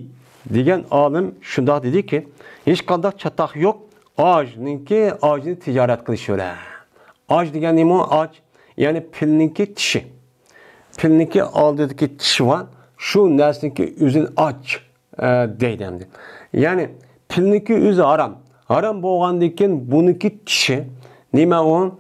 دېگەن ئالىم شۇنداق دېدىكى، ھېچقانداق چاتاق يوق، ئاجنىڭكى، ئاجنى تىجارەت قىلىش بىلەن. ئاج دېگەن نېمە؟ ئاج، يەنى پىلنىڭكى تىشى. پىلنىڭكى ئالدىدىكى تىشى بار، شۇ نەرسىنىڭكى ئۆزىنى ئاج، ئە، دەيدۇ ئەمدى. يەنى پىلنىڭكى ئۆزى ھارام. ھارام بولغاندىن كېيىن بۇنىڭكى تىشى نېمە ئۇ؟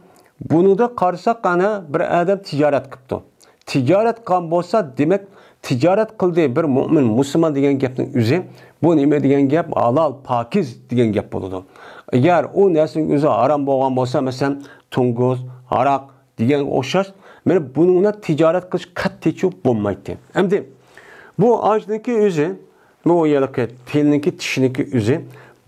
بۇنىڭدا قارىساق، ئەنە بىر ئادەم تىجارەت قىپتۇ. تىجارەت قىلغان بولسا، دېمەك، تىجارەت قىلدى بىر مۆمىن، مۇسۇلمان دېگەن گەپنىڭ ئۆزى، بۇ نېمە دېگەن گەپ؟ ھالال، پاكىز دېگەن گەپ بولىدۇ. ئەگەر ئۇ نەرسىنىڭ ئۆزى ھارام بولغان بولسا، مەسىلەن، توڭگۇز، ھاراق، دېگەنگە ئوخشاش، مانا بۇنىڭ بىلەن تىجارەت قىلىش قەتئىيچۇ بولمايتتى. ئەمدى بۇ ئاجنىڭكى ئۆزى، بۇ ھېلىقى پىلنىڭكى تىشىنىڭكى ئۆزى،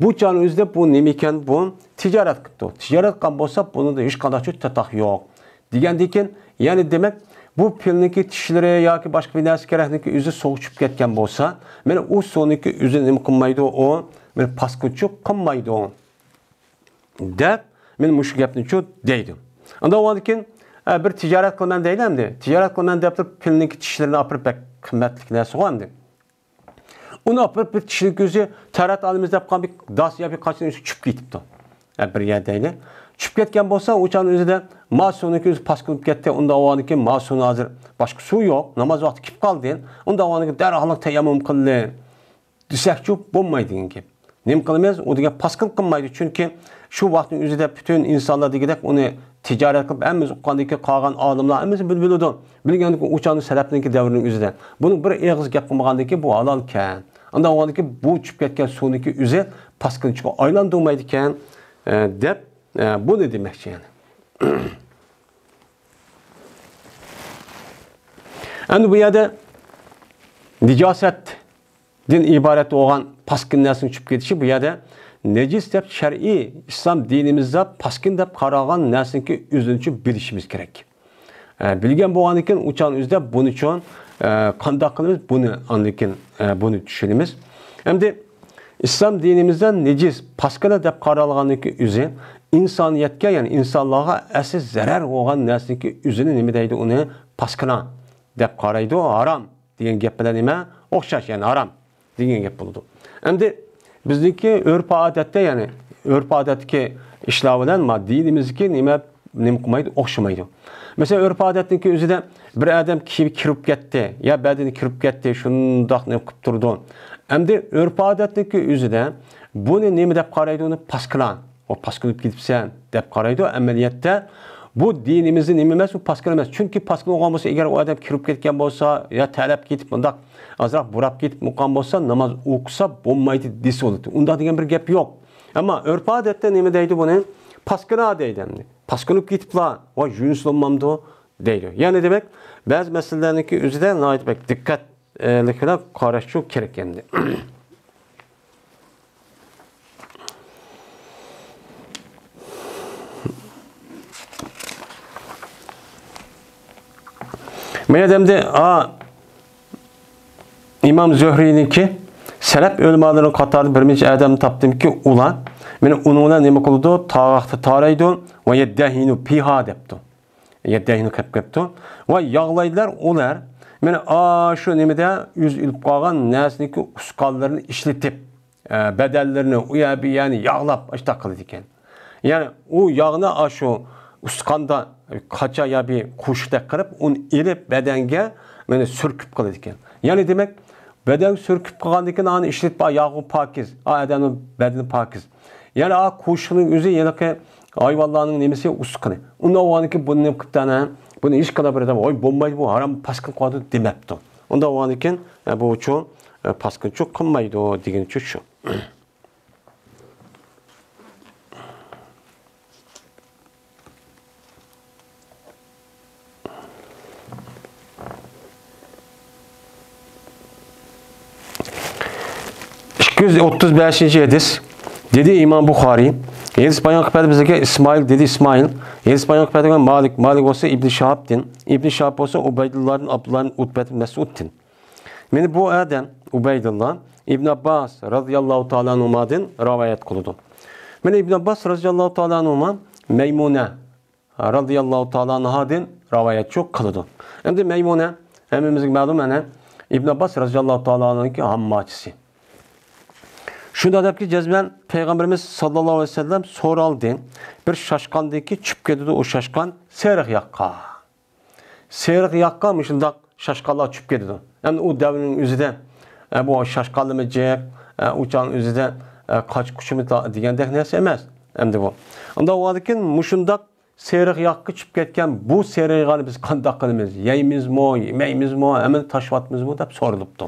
بۇ چاغنىڭ ئۆزىدە بۇ نېمە ئىكەن؟ بۇ تىجارەت قىپتۇ. تىجارەت قىلغان بولسا، بۇنىڭدا ھېچقانداق چاتاق يوق. دېگەندىن كېيىن، يەنى دېمەك، بۇ پىلنىڭكى تىشلىرى ياكى باشقا بىر نەرسە كېرەكنىڭكى ئۆزى سۇغا چۈشۈپ كەتكەن بولسا، مانا ئۇ سۇنىڭكى ئۆزى نېمە قىلمايدۇ؟ ئۇ مانا پاسكىنىچۇ قىلمايدۇ. دەپ، مەن مۇشۇ گەپنىچۇ دەيدۇ. ئاندىن ئۇنىڭدىن كېيىن، ئە، بىر تىجارەت قىلىمەن دەيدۇ ئەمدى. تىجارەت قىلىمەن دەپ تۇرۇپ، پىلنىڭكى تىشلىرىنى ئاپىرىپ، بەك قىممەتلىك نەرسىغۇ ئەمدى. ئۇنى ئاپىرىپ، بىر تىشنىڭكى ئۆزى تەرەت ئالىمىز دەپ قالغان بىر داس يا بىر قاچىنىڭ ئۆزى چۈشۈپ كېتىپتۇ. ئە، بىر يەر دەيلى. چۈشۈپ كەتكەن بولسا، ئۇ چاغنىڭ ئۆزىدە ما سۇنىڭكى ئۆزى پاسكىنىپ كەتتى. ئۇنداق بولغاندىن كېيىن ما سۇنى ھازىر باشقا سۇ يوق. ناماز ۋاقتى كېلىپ قالدى. ئۇنداق بولغاندىن كېيىن دەرھال تەيەممۇم قىلدى. دېسەكچۇ بولمايدۇ دېگەن گەپ. نېمە قىلىمىز؟ ئۇ دېگەن پاسكىنا قىلمايدۇ. چۈنكى شۇ ۋاقىتنىڭ ئۆزىدە پۈتۈن ئىنسانلار دېگۈدەك ئۇنى تىجارەت قىلىپ، ھەممىسى ئۇققاندىن كېيىن قالغان ئالىملار ھەممىسى بىل-، بىلىدۇ. بىلگەندىن كېيىن ئۇ چاغنىڭ سەلەپنىڭكى دەۋرىنىڭ ئۆزىدە. بۇنىڭ بىر ئېغىز گەپ قىلمىغاندىن كېيىن بۇ ھالالكەن. ئانداق بولغاندىن كېيىن بۇ چۈشۈپ كەتكەن سۇنىڭكى ئۆزى پاسكىنىچۇغا ئايلاندۇرمايدىكەن، ئە، دەپ، ئە، بۇنى دېمەكچى يەنى. ئەمدى بۇ يەردە نىجاسەت دىن ئىبارەت بولغان پاسكىنا نەرسىنىڭ چۈشۈپ كېتىشى بۇ يەردە نەجىس دەپ شەرئىي ئىسلام دىنىمىزدا پاسكىنا دەپ قارالغان نەرسىنىڭكى ئۆزىنىچۇ بىلىشىمىز كېرەك. ئە، بىلگەن بولغاندىن كېيىن ئۇ چاغنىڭ ئۆزىدە بۇنىچۇ، ئە، قانداق قىلىمىز؟ بۇنى ئاندىن كېيىن، ئە، بۇنى چۈشىنىمىز. ئەمدى ئىسلام دىنىمىزدا نىجىس، پاسكىنا دەپ قارالغاننىڭكى ئۆزى ئىنسانىيەتكە، يەنى ئىنسانلارغا ئەسلى زەرەر بولغان نەرسىنىڭكى ئۆزىنى نېمە دەيدۇ؟ ئۇنى پاسكىنا دەپ قارايدۇ، ھارام دېگەن گەپ بىلەن نېمە؟ ئوخشاش، يەنى ھارام دېگەن گەپ بولىدۇ. ئەمدى بىزنىڭكى ئۆرپ-ئادەتتە، يەنى ئۆرپ-ئادەتتىكى ئىشلار بىلەن ما دىنىمىزدىكى نېمە، نېمە قىلمايدۇ، ئوخشىمايدۇ. مەسىلەن، ئۆرپ-ئادەتنىڭكى ئۆزىدە بىر ئادەم كىيىپ كىرىپ كەتتى، يا بەدىنى كىرىپ كەتتى، شۇنداق نېمە قىلىپ تۇرىدۇ. ئەمدى ئۆرپ-ئادەتنىڭكى ئۆزىدە بۇنى نېمە دەپ قارايدۇ؟ ئۇنى پاسكىنا. ئۇ پاسكىنىپ كېتىپسەن دەپ قارايدۇ. ئەمەلىيەتتە بۇ دىنىمىزنى نېمە ئەمەس، ئۇ پاسكىنا ئەمەس. چۈنكى پاسكىنا بولغان بولسا، ئەگەر ئۇ ئادەم كىرىپ كەتكەن بولسا، يا تەلەپ كېتىپ، مۇنداق ئازراق بۇراپ كېتىپ، مۇقام بولسا، ناماز ئوقۇسا بولمايدۇ دېسە بولىدۇ. ئۇنداق دېگەن بىر گەپ يوق. ئەمما ئۆرپ-ئادەتتە نېمە دەيدۇ بۇنى؟ پاسكىنا دەيدۇ ئەمدى. پاسكىنىپ كېتىپلا، ۋاي، يۇيۇنسا بولمامدۇ؟ دەيدۇ. يەنى دېمەك، بەزى مەسىلىلەرنىڭكى ئۆزىدە ناھايىتى بەك دىققەتلىك بىلەن قاراشچۇ كېرەك ئەمدى. مەن ئەمدى، ئا، ئىمام زۆھرىنىڭكى سەلەپ ئۆلىمالىرىنىڭ قاتارىدا بىر نەچچە ئادەمنى تاپتىمكى، ئۇلار مانا ئۇنىڭ بىلەن نېمە قىلىدۇ؟ تاغاقتا تارايدۇ. ۋە يەددەھىنۇ پىھا دەپتۇ. يەددەھىنۇ قىلىپ قېپتۇ. ۋە ياغلايدىلار ئۇلار. مانا ئاشۇ نېمىدە، ئۆزى ئېلىپ قالغان نەرسىنىڭكى ئۇسقانلىرىنى ئىشلىتىپ، ئە، بەدەنلىرىنى ئۇ يەر بۇ يەرنى ياغلاپ، ئاشۇنداق قىلىدىكەن. يەنى ئۇ ياغنى ئاشۇ ئۇسقاندا قاچا يا بىر قوشۇقتەك قىلىپ، ئۇنى ئېلىپ بەدەنگە مانا سۈركۈپ قىلىدىكەن. يەنى دېمەك، بەدەنگە سۈركۈپ قىلغاندىن كېيىن ئانا ئىشلىتىپ، ياغۇ پاكىز، ئا، ئادەمنىڭ بەدىنى پاكىز. يەنى ئا قوشۇقنىڭ ئۆزى ھېلىقى ھايۋانلارنىڭ نېمىسى، ئۇسقىنى. ئۇنداق بولغاندىن كېيىن بۇنى نېمە قىپتۇ ئانا؟ بۇنى ھېچقانداق بىر ئادەم، ۋاي، بولمايدۇ، بۇ ھارام، پاسكىنا قىلىۋاتىدۇ دېمەپتۇ. ئۇنداق بولغاندىن كېيىن، ئە، بۇچۇ، ئە، پاسكىنىچۇ قىلمايدۇ دېگىنىچۇ شۇ. ئىككى يۈز ئوتتۇز بەشىنچى ھەدىس. دېدى ئىمام بۇخارىي، ھەدىس بايان قىلىپ بەردى بىزگە ئىسمائىل، دېدى ئىسمائىل، ھەدىس بايان قىلىپ بەردى مالىك، مالىك بولسا ئىبنى شىھابتىن، ئىبنى شىھاب بولسا ئۇبەيدۇللاھدىن، ئابدۇللاھدىن، ئۇتبەتتىن، مەسئۇدتىن. مانا بۇ ئادەم ئۇبەيدۇللا ئىبن ئابباس رازىياللاھۇ تائالا ئەنھۇمادىن رىۋايەت قىلىدۇ. مانا ئىبن ئابباس رازىياللاھۇ تائالا ئەنھۇما مەيمۇنە رازىياللاھۇ تائالا ئەنھادىن رىۋايەتچۇ قىلىدۇ. ئەمدى مەيمۇنە ھەممىمىزگە مەلۇم، ئەنە ئىبن ئابباس رازىياللاھۇ تائالا ئەنھۇنىڭكى ھامماچىسى. شۇنداق دەپكى جەزمەن پەيغەمبىرىمىز ساللاللاھۇ ئەلەيھى ۋەسەللەم سورالدى. بىر شاشقاندىكى چۈشۈپ كېتىدۇ ئۇ شاشقان سېرىق ياغقا. سېرىق ياغقا مۇشۇنداق شاشقانلار چۈشۈپ كېتىدۇ. ئەمدى ئۇ دەۋرنىڭ ئۆزىدە، ئە، بۇ شاشقانلىرىمۇ جىق، ئە، ئۇ چاغنىڭ ئۆزىدە، ئە، قاچا-قۇچىمۇ تا-، دېگەندەك نەرسە ئەمەس. ئەمدى بۇ. ئۇنداق بولغاندىكىن مۇشۇنداق سېرىق ياغقا چۈشۈپ كەتكەن بۇ سېرىق ياغنى بىز قانداق قىلىمىز؟ يەيمىزمۇ، يېمەيمىزمۇ، ھەممىنى تاشلىۋاتىمىزمۇ دەپ سورىلىپتۇ.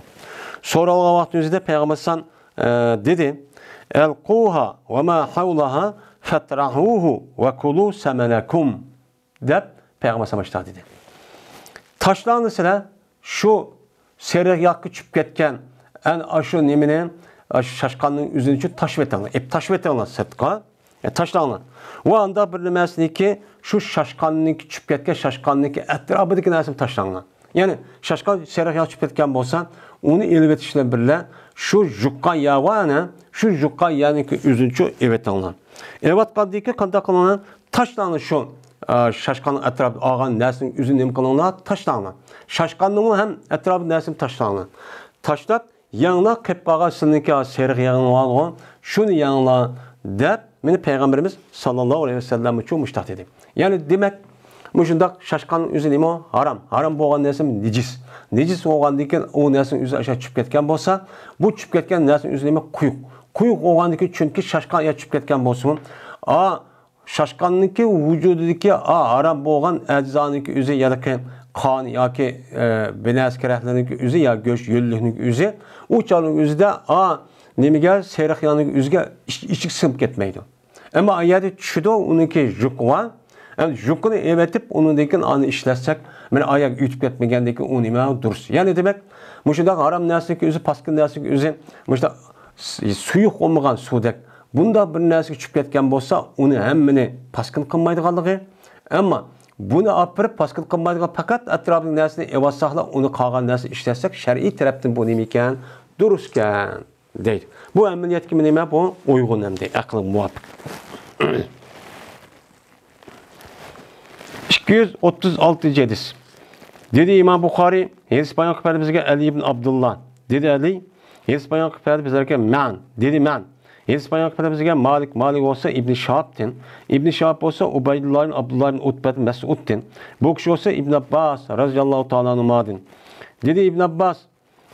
سورالغان ۋاقتىمىزدا پەيغەمبەر ئەلەيھىسسالام، ئە، دېدى، ئەلقۇھا ۋە ما ھەۋلەھا فەترەھۇھۇ ۋە كۇلۇ سەمەنەكۇم. دەپ پەيغەمبەر ئەلەيھىسسالام ئاشۇنداق دېدى. تاشلاڭلار سىلەر شۇ سېرىق ياغقا چۈشۈپ كەتكەن ئەنە ئاشۇ نېمىنى، ئاشۇ شاشقاننىڭ ئۆزىنى شۇ تاشلىۋېتىڭلار، ئېپ تاشلىۋېتىڭلار سىرتقا. ئە، تاشلاڭلار. ۋە ئاندا بىر نېمىسىنىكى، شۇ شاشقاننىڭكى چۈشۈپ كەتكەن شاشقاننىڭكى ئەتراپىدىكى نەرسىنى تاشلاڭلار. يەنى شاشقان سېرىق ياغ چۈشۈپ كەتكەن بولسا، ئۇنى ئېلىۋېتىش بىلەن بىللە شۇ يۇققان يەر بار ئەنە، شۇ يۇققان يەرنىڭكى ئۆزىنى شۇ ئېلىۋېتىڭلار. ئېلىۋاتقاندىن كېيىن قانداق قىلىڭلار؟ تاشلاڭلار شۇ، ئە، شاشقاننىڭ ئەتراپىدا ئالغان نەرسىنىڭ ئۆزىنى نېمە قىلىڭلار؟ تاشلاڭلار. شاشقاننىڭمۇ ھەم ئەتراپىدا نەرسىنى تاشلاڭلار. تاشلاپ، يەڭلار قېلىپ قالغان سىلىنىڭكى سېرىق يېغىڭ بارغۇ، شۇنى يەڭلار دەپ، مانا پەيغەمبىرىمىز ساللاللاھۇ ئەلەيھى ۋەسەللەم ئۇچۇ مۇشۇنداق دېدى. يەنى دېمەك، مۇشۇنداق شاشقاننىڭ ئۆزى نېمە؟ ھارام. ھارام بولغان نەرسە نىجىس. نىجىس بولغاندىن كېيىن ئۇ نەرسىنىڭ ئۆزى ئاشۇ چۈشۈپ كەتكەن بولسا، بۇ چۈشۈپ كەتكەن نەرسىنىڭ ئۆزى نېمە؟ قويۇق. قويۇق بولغاندىن كېيىن، چۈنكى شاشقان يا چۈشۈپ كەتكەن بولسىمۇ، ئا، شاشقاننىڭكى ۋۇجۇدىدىكى، ئا، ھارام بولغان ئەزانىڭكى ئۆزى ياكى قان ياكى، ئە، بىنەسكە رەھلىنىڭكى ئۆزى يا گۆش يۆللۈكنىڭكى ئۆزى، ئۇ چاغنىڭ ئۆزىدە، ئا، نېمىگە، سېرىق ياغنىڭ ئۆزىگە ئىچ-، ئىچىگە سىڭىپ كەتمەيدۇ. ئەمما ئايەتتە چۈشىدۇ، ئۇنىڭكى يۇقى بار. ئەمدى يۇقىنى ئېۋەتىپ، ئۇنىڭدىن كېيىن ئانا ئىشلەتسەك، مانا ئايەت ئۆتۈپ كەتمىگەندىن كېيىن ئۇ نېمە دۇرۇس. يەنى دېمەك، مۇشۇنداق ھارام نەرسىنىڭكى ئۆزى، پاسكىنا نەرسىنىڭكى ئۆزى، مۇشۇنداق س-، سۇيۇق بولمىغان سۇدەك. بۇنداق بىر نەرسىگە چۈشۈپ كەتكەن بولسا، ئۇنى ھەممىنى پاسكىنا قىلمايدىغانلىقى. ئەمما بۇنى ئاپىرىپ پاسكىنا قىلمايدىغان، پەقەت ئەتراپىدىكى نەرسىنى ئېۋەتسەكلا، ئۇنى قالغان نەرسىنى ئىشلەتسەك، شەرئىي تەرەپتىن بۇ نېمە ئىكەن؟ دۇرۇس ئىكەن. دەيدۇ. بۇ ئەمەلىيەتكە نېمە؟ بۇ ئۇيغۇن ئەمدى، ئەقىلگە مۇۋاپىق. ئىككى يۈز ئوتتۇز ئالتىنچى ھەدىس. دېدى ئىمام بۇخارىي، ھەدىس بايان قىلىپ بەردى بىزگە ئەلى ئىبن ئابدۇللا. دېدى ئەلى، ھەدىس بايان قىلىپ بەردى بىزگە مەن. دېدى مەن. ھەدىس بايان قىلىپ بەردى بىزگە مالىك، مالىك بولسا ئىبنى شىھابتىن، ئىبنى شىھاب بولسا ئۇبەيدۇللاھدىن، ئابدۇللاھدىن، ئۇتبەدىن، مەسئۇدتىن. بۇ كىشى بولسا ئىبن ئابباس رازىياللاھۇ تائالا ئەنھۇمادىن. دېدى ئىبن ئابباس،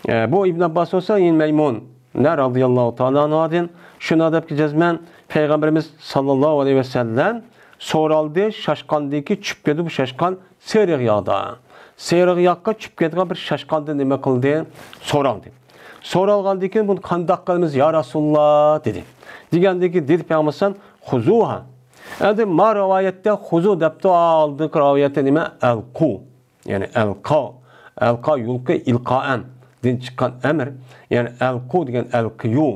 ئە، بۇ ئىبن ئابباس بولسا، يەنى مەيمۇنە رازىياللاھۇ تائالا ئەنھۇدىن شۇنداق دەپكى جەزمەن، پەيغەمبىرىمىز ساللاللاھۇ ئەلەيھى ۋەسەللەم سورالدى، شاشقاندىكى چۈشۈپ كەتتى، بۇ شاشقان سېرىق ياغدا. سېرىق ياغقا چۈشۈپ كەتكەن بىر شاشقاندىن نېمە قىلدى؟ سورالدى. سورالغاندىن كېيىن، بۇنى قانداق قىلىمىز، يا رەسۇلاللا؟ دېدى. دېگەندىن كېيىن دېدى پەيغەمبەر، خۇزۇھا. ئەمدى ما رىۋايەتتە خۇزۇ دەپتۇ، ئالدىنقى رىۋايەتتە نېمە؟ ئەلقۇ. يەنى ئەلقا، ئەلقا يۇلقى ئىلقائەن دىن چىققان ئەمىر. يەنى ئەلقۇ دېگەن ئەلقىيۇ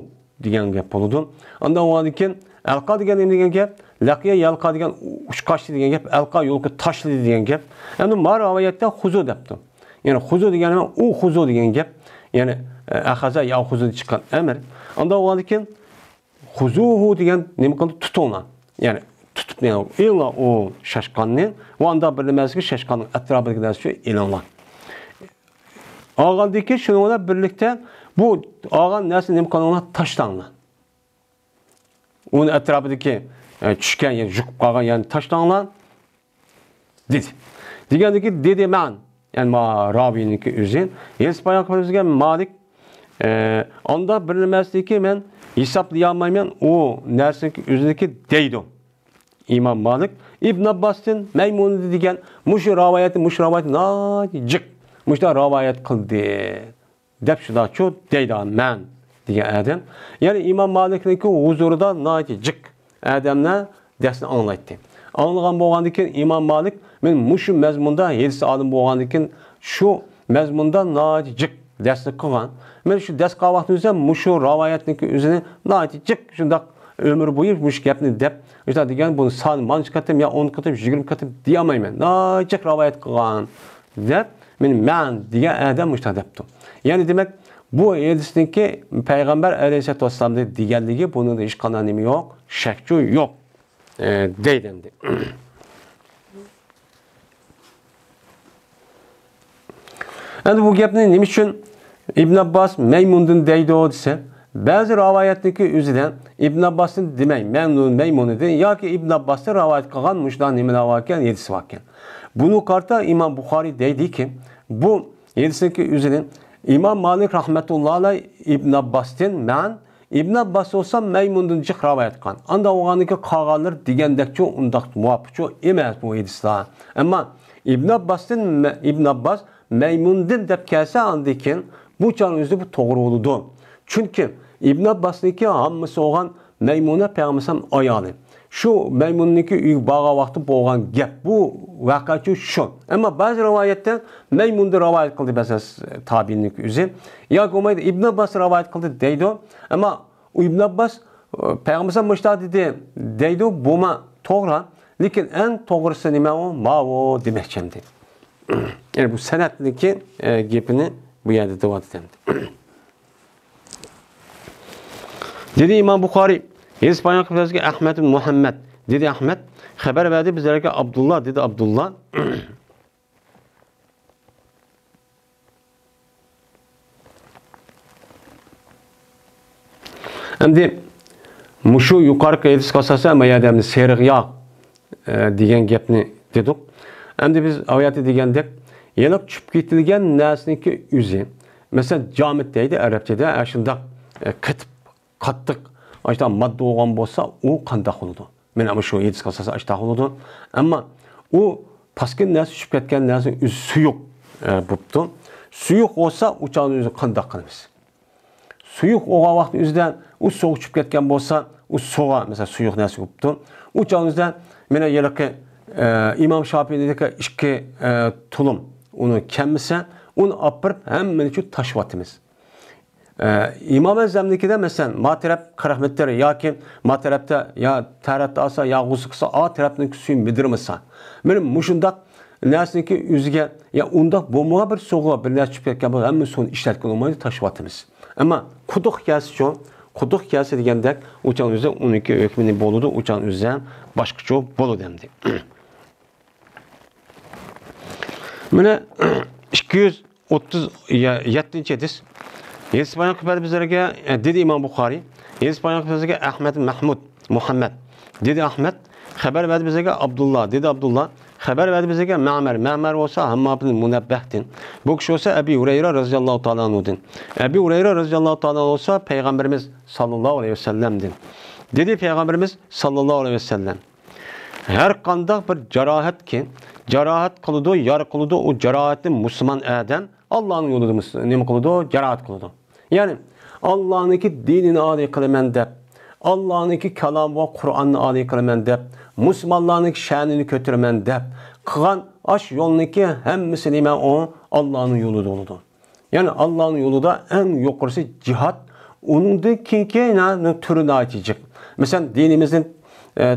دېگەن گەپ بولىدۇ. ئاندىن ئۇنىڭدىن كېيىن ئەلقا دېگەن نېمە دېگەن گەپ؟ لەقىيە يەلقا دېگەن ئۇچقاچتى دېگەن گەپ. ئەلقا يۇلقى تاشلىدى دېگەن گەپ. ئەمدى ما رىۋايەتتە خۇزۇ دەپتۇ. يەنى خۇزۇ دېگەن نېمە؟ ئۇ خۇزۇ دېگەن گەپ. يەنى، ئە، ئەخەزە يەئخۇزۇدىن چىققان ئەمىر. ئاندىن ئۇنىڭدىن كېيىن خۇزۇھۇ دېگەن نېمە قىلدى؟ تۇتۇڭلار. يەنى تۇتۇپ، يەنى ئېلىڭلار ئۇ شاشقاننى. ۋە ئانداق بىر نېمە ئىكەن، شاشقاننىڭ ئەتراپىدىكى نەرسە شۇ ئېلىڭلار. ئالغاندىن كېيىن شۇنىڭ بىلەن بىرلىكتە بۇ ئالغان نەرسىنى نېمە قىلىڭلار؟ تاشلاڭلار. ئۇنىڭ ئەتراپىدىكى، ئە، چۈشكەن، يەنى يۇقۇپ قالغان يەرنى تاشلاڭلار، دېدى. دېگەندىكى، دېدى مەن، يەنى ما راۋىينىڭكى ئۆزى، ھېدىس بايان قىلىپ بەرگەن مالىك، ئە، ئاندا بىر نېمەسىدىكى مەن ھېسابلىيالمايمەن، ئۇ نەرسىنىڭكى ئۆزىنىڭكى دەيدۇ. ئىمام مالىك ئىبن ئابباستىن مەيمۇنىدىن دېگەن مۇشۇ راۋايەتنى، مۇشۇ راۋايەتنى ناھايىتى جىق مۇشۇنداق راۋايەت قىلدى، دەپ شۇنداقچۇ دەيدۇ مەن دېگەن ئادەم. يەنى ئىمام مالىكنىڭكى ھۇزۇرىدا ناھايىتى جىق ئادەملەر دەرسنى ئاڭلايتتى. ئاڭلىغان بولغاندىن كېيىن ئىمام مالىك، مەن مۇشۇ مەزمۇندا ھېدىس ئالىم بولغاندىن كېيىن شۇ مەزمۇندا ناھايىتى جىق دەرسنى قىلغان. مەن شۇ دەرس قىلغان ۋاقتىمدا مۇشۇ راۋايەتنىڭكى ئۆزىنى ناھايىتى جىق شۇنداق ئۆمۈر بويى مۇشۇ گەپنى دەپ، مۇشۇنداق دېگەن، بۇنى سان مانچە قېتىم يا ئون قېتىم، يىگىرمە قېتىم دېيەلمەيمەن. ناھايىتى جىق راۋايەت قىلغان. دەپ، مېنى مەن دېگەن ئادەم مۇشۇنداق دەپتۇ. يەنى دېمەك، بۇ ھەدىستىكى پەيغەمبەر ئەلەيھىسسالاتۇ ۋەسسالامدىن دېگەنلىكى بۇنىڭدا ھېچقانداق نېمە يوق، شەكچۇ يوق، ئە، دەيدۇ ئەمدى. ئەمدى بۇ گەپنى نېمە ئۈچۈن ئىبن ئابباس مەيمۇندىن دەيدۇ دېسە، بەزى راۋايەتنىڭكى ئۆزىدە ئىبن ئابباستىن دېمەي، مەيمۇن، مەيمۇنىدىن ياكى ئىبن ئابباستىن راۋايەت قىلغان مۇشۇنداق نېمىلەر باركەن، ھەدىس باركەن. بۇنى قارىتا ئىمام بۇخارىي دەيدىكى، بۇ ھەدىسنىڭكى ئۆزىنى ئىمام مالىك رەھمەتۇللاھى ئەلەيھ ئىبن ئابباستىن مەن، ئىبن ئابباس بولسا مەيمۇندىن جىق راۋايەت قىلغان. ئاندا بولغاندىكى قالغانلىرى دېگەندەكچۇ ئۇنداق مۇۋاپىقچۇ ئەمەس بۇ ھەدىسلەر. ئەمما ئىبن ئابباستىن مە-، ئىبن ئابباس مەيمۇندىن دەپ كەلسە، ئاندىن كېيىن بۇ چاغنىڭ ئۆزىدە بۇ توغرا بولىدۇ. چۈنكى ئىبن ئابباسنىڭكى ھاممىسى بولغان مەيمۇنە پەيغەمبەر ئايالى. شۇ مەيمۇننىڭكى ئۆيىگە بارغان ۋاقتى بولغان گەپ. بۇ ۋەقەچۇ شۇ. ئەمما بەزى رىۋايەتتە مەيمۇندىن رىۋايەت قىلدى، مەسىلەن، تابىئىننىڭكى ئۆزى. ياكى بولمايدۇ، ئىبن ئابباس رىۋايەت قىلدى دەيدۇ. ئەمما ئىبن ئابباس، پەيغەمبەر مۇشۇنداق دېدى دەيدۇ، بۇمۇ توغرا. لېكىن ئەڭ توغرىسى نېمە ئۇ؟ ماۋۇ دېمەكچى ئەمدى. يەنى بۇ سەنەدنىڭكى، ئە، گېپىنى بۇ يەردە دەۋاتىدۇ ئەمدى. دېدى ئىمام بۇخارىي، ھەدىس بايان قىلىپ بەرگەن ئەھمەد ئىبن مۇھەممەد. دېدى ئەھمەد، خەۋەر بەردى بىزلەرگە ئابدۇللا، دېدى ئابدۇللا. ئەمدى مۇشۇ يۇقىرىقى ھەدىسكە ئاساسەن، ما يەردە ئەمدى سېرىق ياغ، ئە، دېگەن گەپنى دېدۇق. ئەمدى بىز ئايەتتە دېگەندەك، يەنە چۈشۈپ كېتىلگەن نەرسىنىڭكى ئۆزى. مەسىلەن، جامىد دەيدۇ ئەرەبچىدە، ئە، شۇنداق، ئە، قېتىپ، قاتتىق، ئاشۇنداق ماددا بولغان بولسا، ئۇ قانداق بولىدۇ؟ مانا مۇشۇ ھەدىسكە ئاساسەن ئاشۇنداق بولىدۇ. ئەمما ئۇ پاسكىنا نەرسە، چۈشۈپ كەتكەن نەرسە ئۆزى سۇيۇق، ئە، بوپتۇ. سۇيۇق بولسا، ئۇ چاغدا ئۆزى قانداق قىلىمىز؟ سۇيۇق بولغان ۋاقىتنىڭ ئۆزىدە ئۇ سۇغا چۈشۈپ كەتكەن بولسا، ئۇ سۇغا، مەسىلەن، سۇيۇق نەرسە بوپتۇ. ئۇ چاغنىڭ ئۆزىدە مانا ھېلىقى، ئە، ئىمام شاپىئىنىڭكى ئىككى، ئە، تۇلۇم ئۇنى كەممىسە، ئۇنى ئاپىرىپ ھەممىنى شۇ تاشلىۋاتىمىز. ئە، ئىمام ئەزەمنىڭكىدە، مەسىلەن، ما تەرەپ قىرىق مېتىر ياكى ما تەرەپتە يا تەرەتتە ئالسا، يا غۇسۇل قىلسا، ئا تەرەپنىڭ سۈيى مىدىرمىسا. مانا مۇشۇنداق نەرسىنىڭكى ئۆزىگە، يا ئۇنداق بولمىغان بىر سۇغا بىر نەرسە چۈشۈپ كەتكەن بولسا، ھەممە سۇنى ئىشلەتكىلى بولمايدۇ، تاشلىۋاتىمىز. ئەمما قۇدۇق كەلسىچۇ، قۇدۇق كەلسە دېگەندەك، ئۇ چاغ ئۆزى ئۇنىڭكى ھۆكمى نېمە بولىدۇ، ئۇ چاغ ئۆزى باشقىچە بولىدۇ ئەمدى. مانا، ئىككى يۈز ئوتتۇز يەتتىنچى ھەدىس. ھەدىس بايان قىلىپ بەردى بىزلەرگە، دېدى ئىمام بۇخارىي. ھەدىس بايان قىلىپ بىزلەرگە ئەھمەد مەھمۇد مۇھەممەد. دېدى ئەھمەد، خەۋەر بەردى بىزلەرگە ئابدۇللا. دېدى ئابدۇللا، خەۋەر بەردى بىزلەرگە مەمەر. مەمەر بولسا ھاممام ئىبن مۇنەببەھتىن. بۇ كىشى بولسا ئەبى ھۇرەيرە رەزىياللاھۇ تائالا ئەنھۇدىن. ئەبى ھۇرەيرە رەزىياللاھۇ تائالا ئەنھۇ بولسا پەيغەمبىرىمىز ساللاللاھۇ ئەلەيھى ۋەسەللەمدىن. دېدى پەيغەمبىرىمىز ساللاللاھۇ ئەلەيھى ۋەسەللەم، ھەر قانداق بىر جاراھەتكە جاراھەت قىلىدۇ، يارا قىلىدۇ، ئۇ جاراھەتنى مۇسۇلمان ئادەم ئاللانىڭ يولىدا مۇس-، نېمە قىلىدۇ؟ جاراھەت قىلىدۇ. يەنى، ئاللانىڭكى دىنىنى ئالىي قىلىمەن دەپ، ئاللانىڭكى كالامى ۋە قۇرئاننى ئالىي قىلىمەن دەپ، مۇسۇلمانلارنىڭكى شەنىنى كۆتۈرىمەن دەپ قىلغان ئاش يولنىڭكى ھەممىسى نېمە ئۇ؟ ئاللانىڭ يولىدا بولىدۇ. يەنى ئاللانىڭ يولىدا ئەڭ يۇقىرىسى جىھاد، ئۇنىڭدىن كېيىنكى يەنە تۈرى ناھايىتى جىق. مەسىلەن، دىنىمىزنى، ئە،